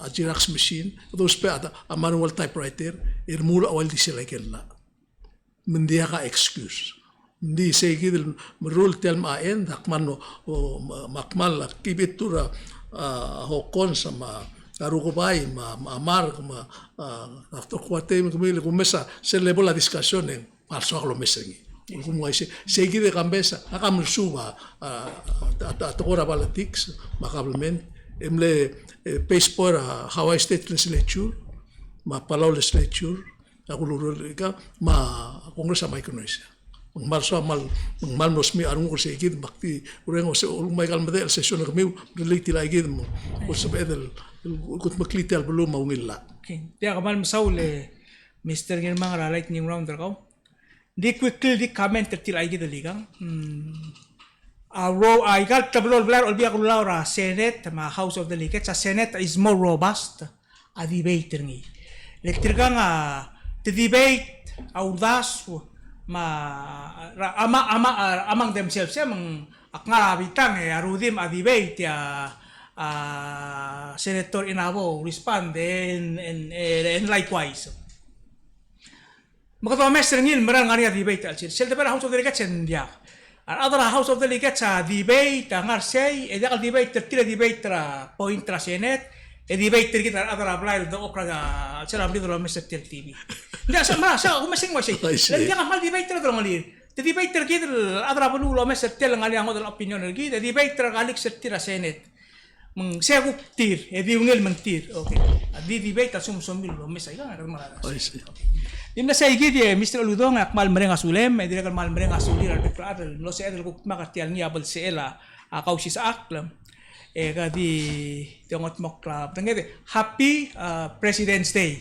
xerox machine, e dousbech a, a manual typewriter, e remuul a ua ildisel aike el llach. Me ng diak a excuse. Ng di sei kid el meruul tia el mechai e ng di ak kmal, o, o, me, me ak kmal keep it to er a, a, Hokkons me a Rukebai me a, me a Mark me a, a, Doctor Kuatei me kemiu el kumes a sel level a discussion e ng kmal soak el omes er ngii. Ulekum ng uaisei, sei kid e Kambes, ak a mle suub a, a, a, a tekoi er a politics me a government, e mle, e, base bo er a Hawaii State Legislature me a Palau Legislature, a kulurul ika, me a Congress er a Micronesia. Me ng kmal soak, kmal, me ng kmal mlo smiich a renguk er sei kid, me ak di oureng el uasei, ulekum aika el medechel el session er kemiu, relate er aika kid me, ko sebeched el, el, kudmeklii tia el beluu me a ungil llach. Okay. Tia kmal mesaul e Mister Ngirmang er a lightning round er kau. Di quickly di comment er tir aika kid el ikang. Hmm. A ro-, a ikal teblo el blai er a Olbiil er a Kelulau er a Senate me a House of Delegates, a Senate is more robust a debate er ngii. Le tirkang a te debate a uldasu me a, a, ama, ama, a, among themselves, e, me ng Ak ngar er a bitang e a Rudimch a debate e a, a, Senator Inabo a respond e, e, e, e likewise. Me kede omes er ngii el mera el ngar er ngii a debate er a chelsel. Sel debate er a House of Delegates e ng diak. A rechad er a House of Delegates a debate a ngar sei, e diak el debate er tir e debate er a point er a Senate, e debate er kid a rechad er a blai el dekok er a chelsel a blid el omes er tia el T V. Ng diak, se, mera, se, omes er ngii uaisei. Uaisei. Le ng diak a kmal debate er a delongelir. Te debate er kid el chad er a beluu el omes er tia el ngar er ngii a ngodech el opinion er kid, e debate er a colleagues er tir er a Senate. Me ng se kuk tir, e di ungil me ng tir. Okay. A di debate a lsekum ng somiu el omes aikang, e kede mera. I see. Okay. Di mle sei kid e Mister Uludong, ak kmal mereng a sulem, e dirrek el kmal mereng a sulir a rebek el chad el mlo sebeched el kuk dmak er tia el ngii a belsechel a, a Kausisechakl. E kede di, di ongetmokl a bedenged e happy, a, President's Day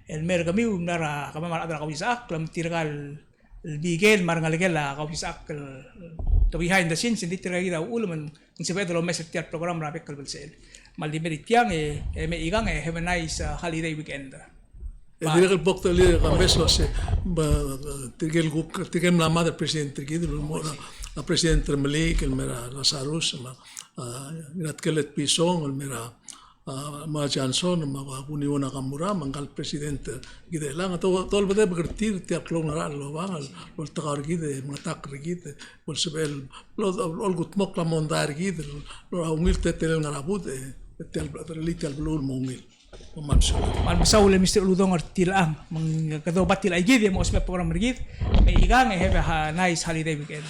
el mei er kemiu el mla er a kemam a rechad er a Kausisechakl, me tirka el el bikel me a rengelekel a Kausisechakl el, the behind the scenes, ng di tirka kid a uchul me ng sebeched el omes er tia el program er a bek el belsechel. Me a ldi mei er tiang e, e mechikang e have a nice, uh, holiday weekend. E dirrek el bo kdechelir e kambes el uase, ba, tirke el kuk, tirke el mla mad er a president er kid, el mo er a, a president er a Meliik, el mei er a Lazarus, me a, a, Ngiratkelled Pisong, el mei er a a, me a Johnson, me a Kuniwo Nakamura, me ngka el president, e, kid el chelechang, te, te olbedebek er tir, tia el klou el ngerachel el obang, el, el oltak er kid, e, mengetakl er kid, e, bo lsebechel, el, el, olkutmokl a mondai er kid, el, el ungil teletelel ngar er a budech, e, tia el, tia el beluu el mo ungil. Me kmal mesulang. Kmal mesaul e Mister Uludong er tilechang, me ng kede oba tilechang kid, e mo ousbech a program er kid, me ikang, e have a nice holiday weekend.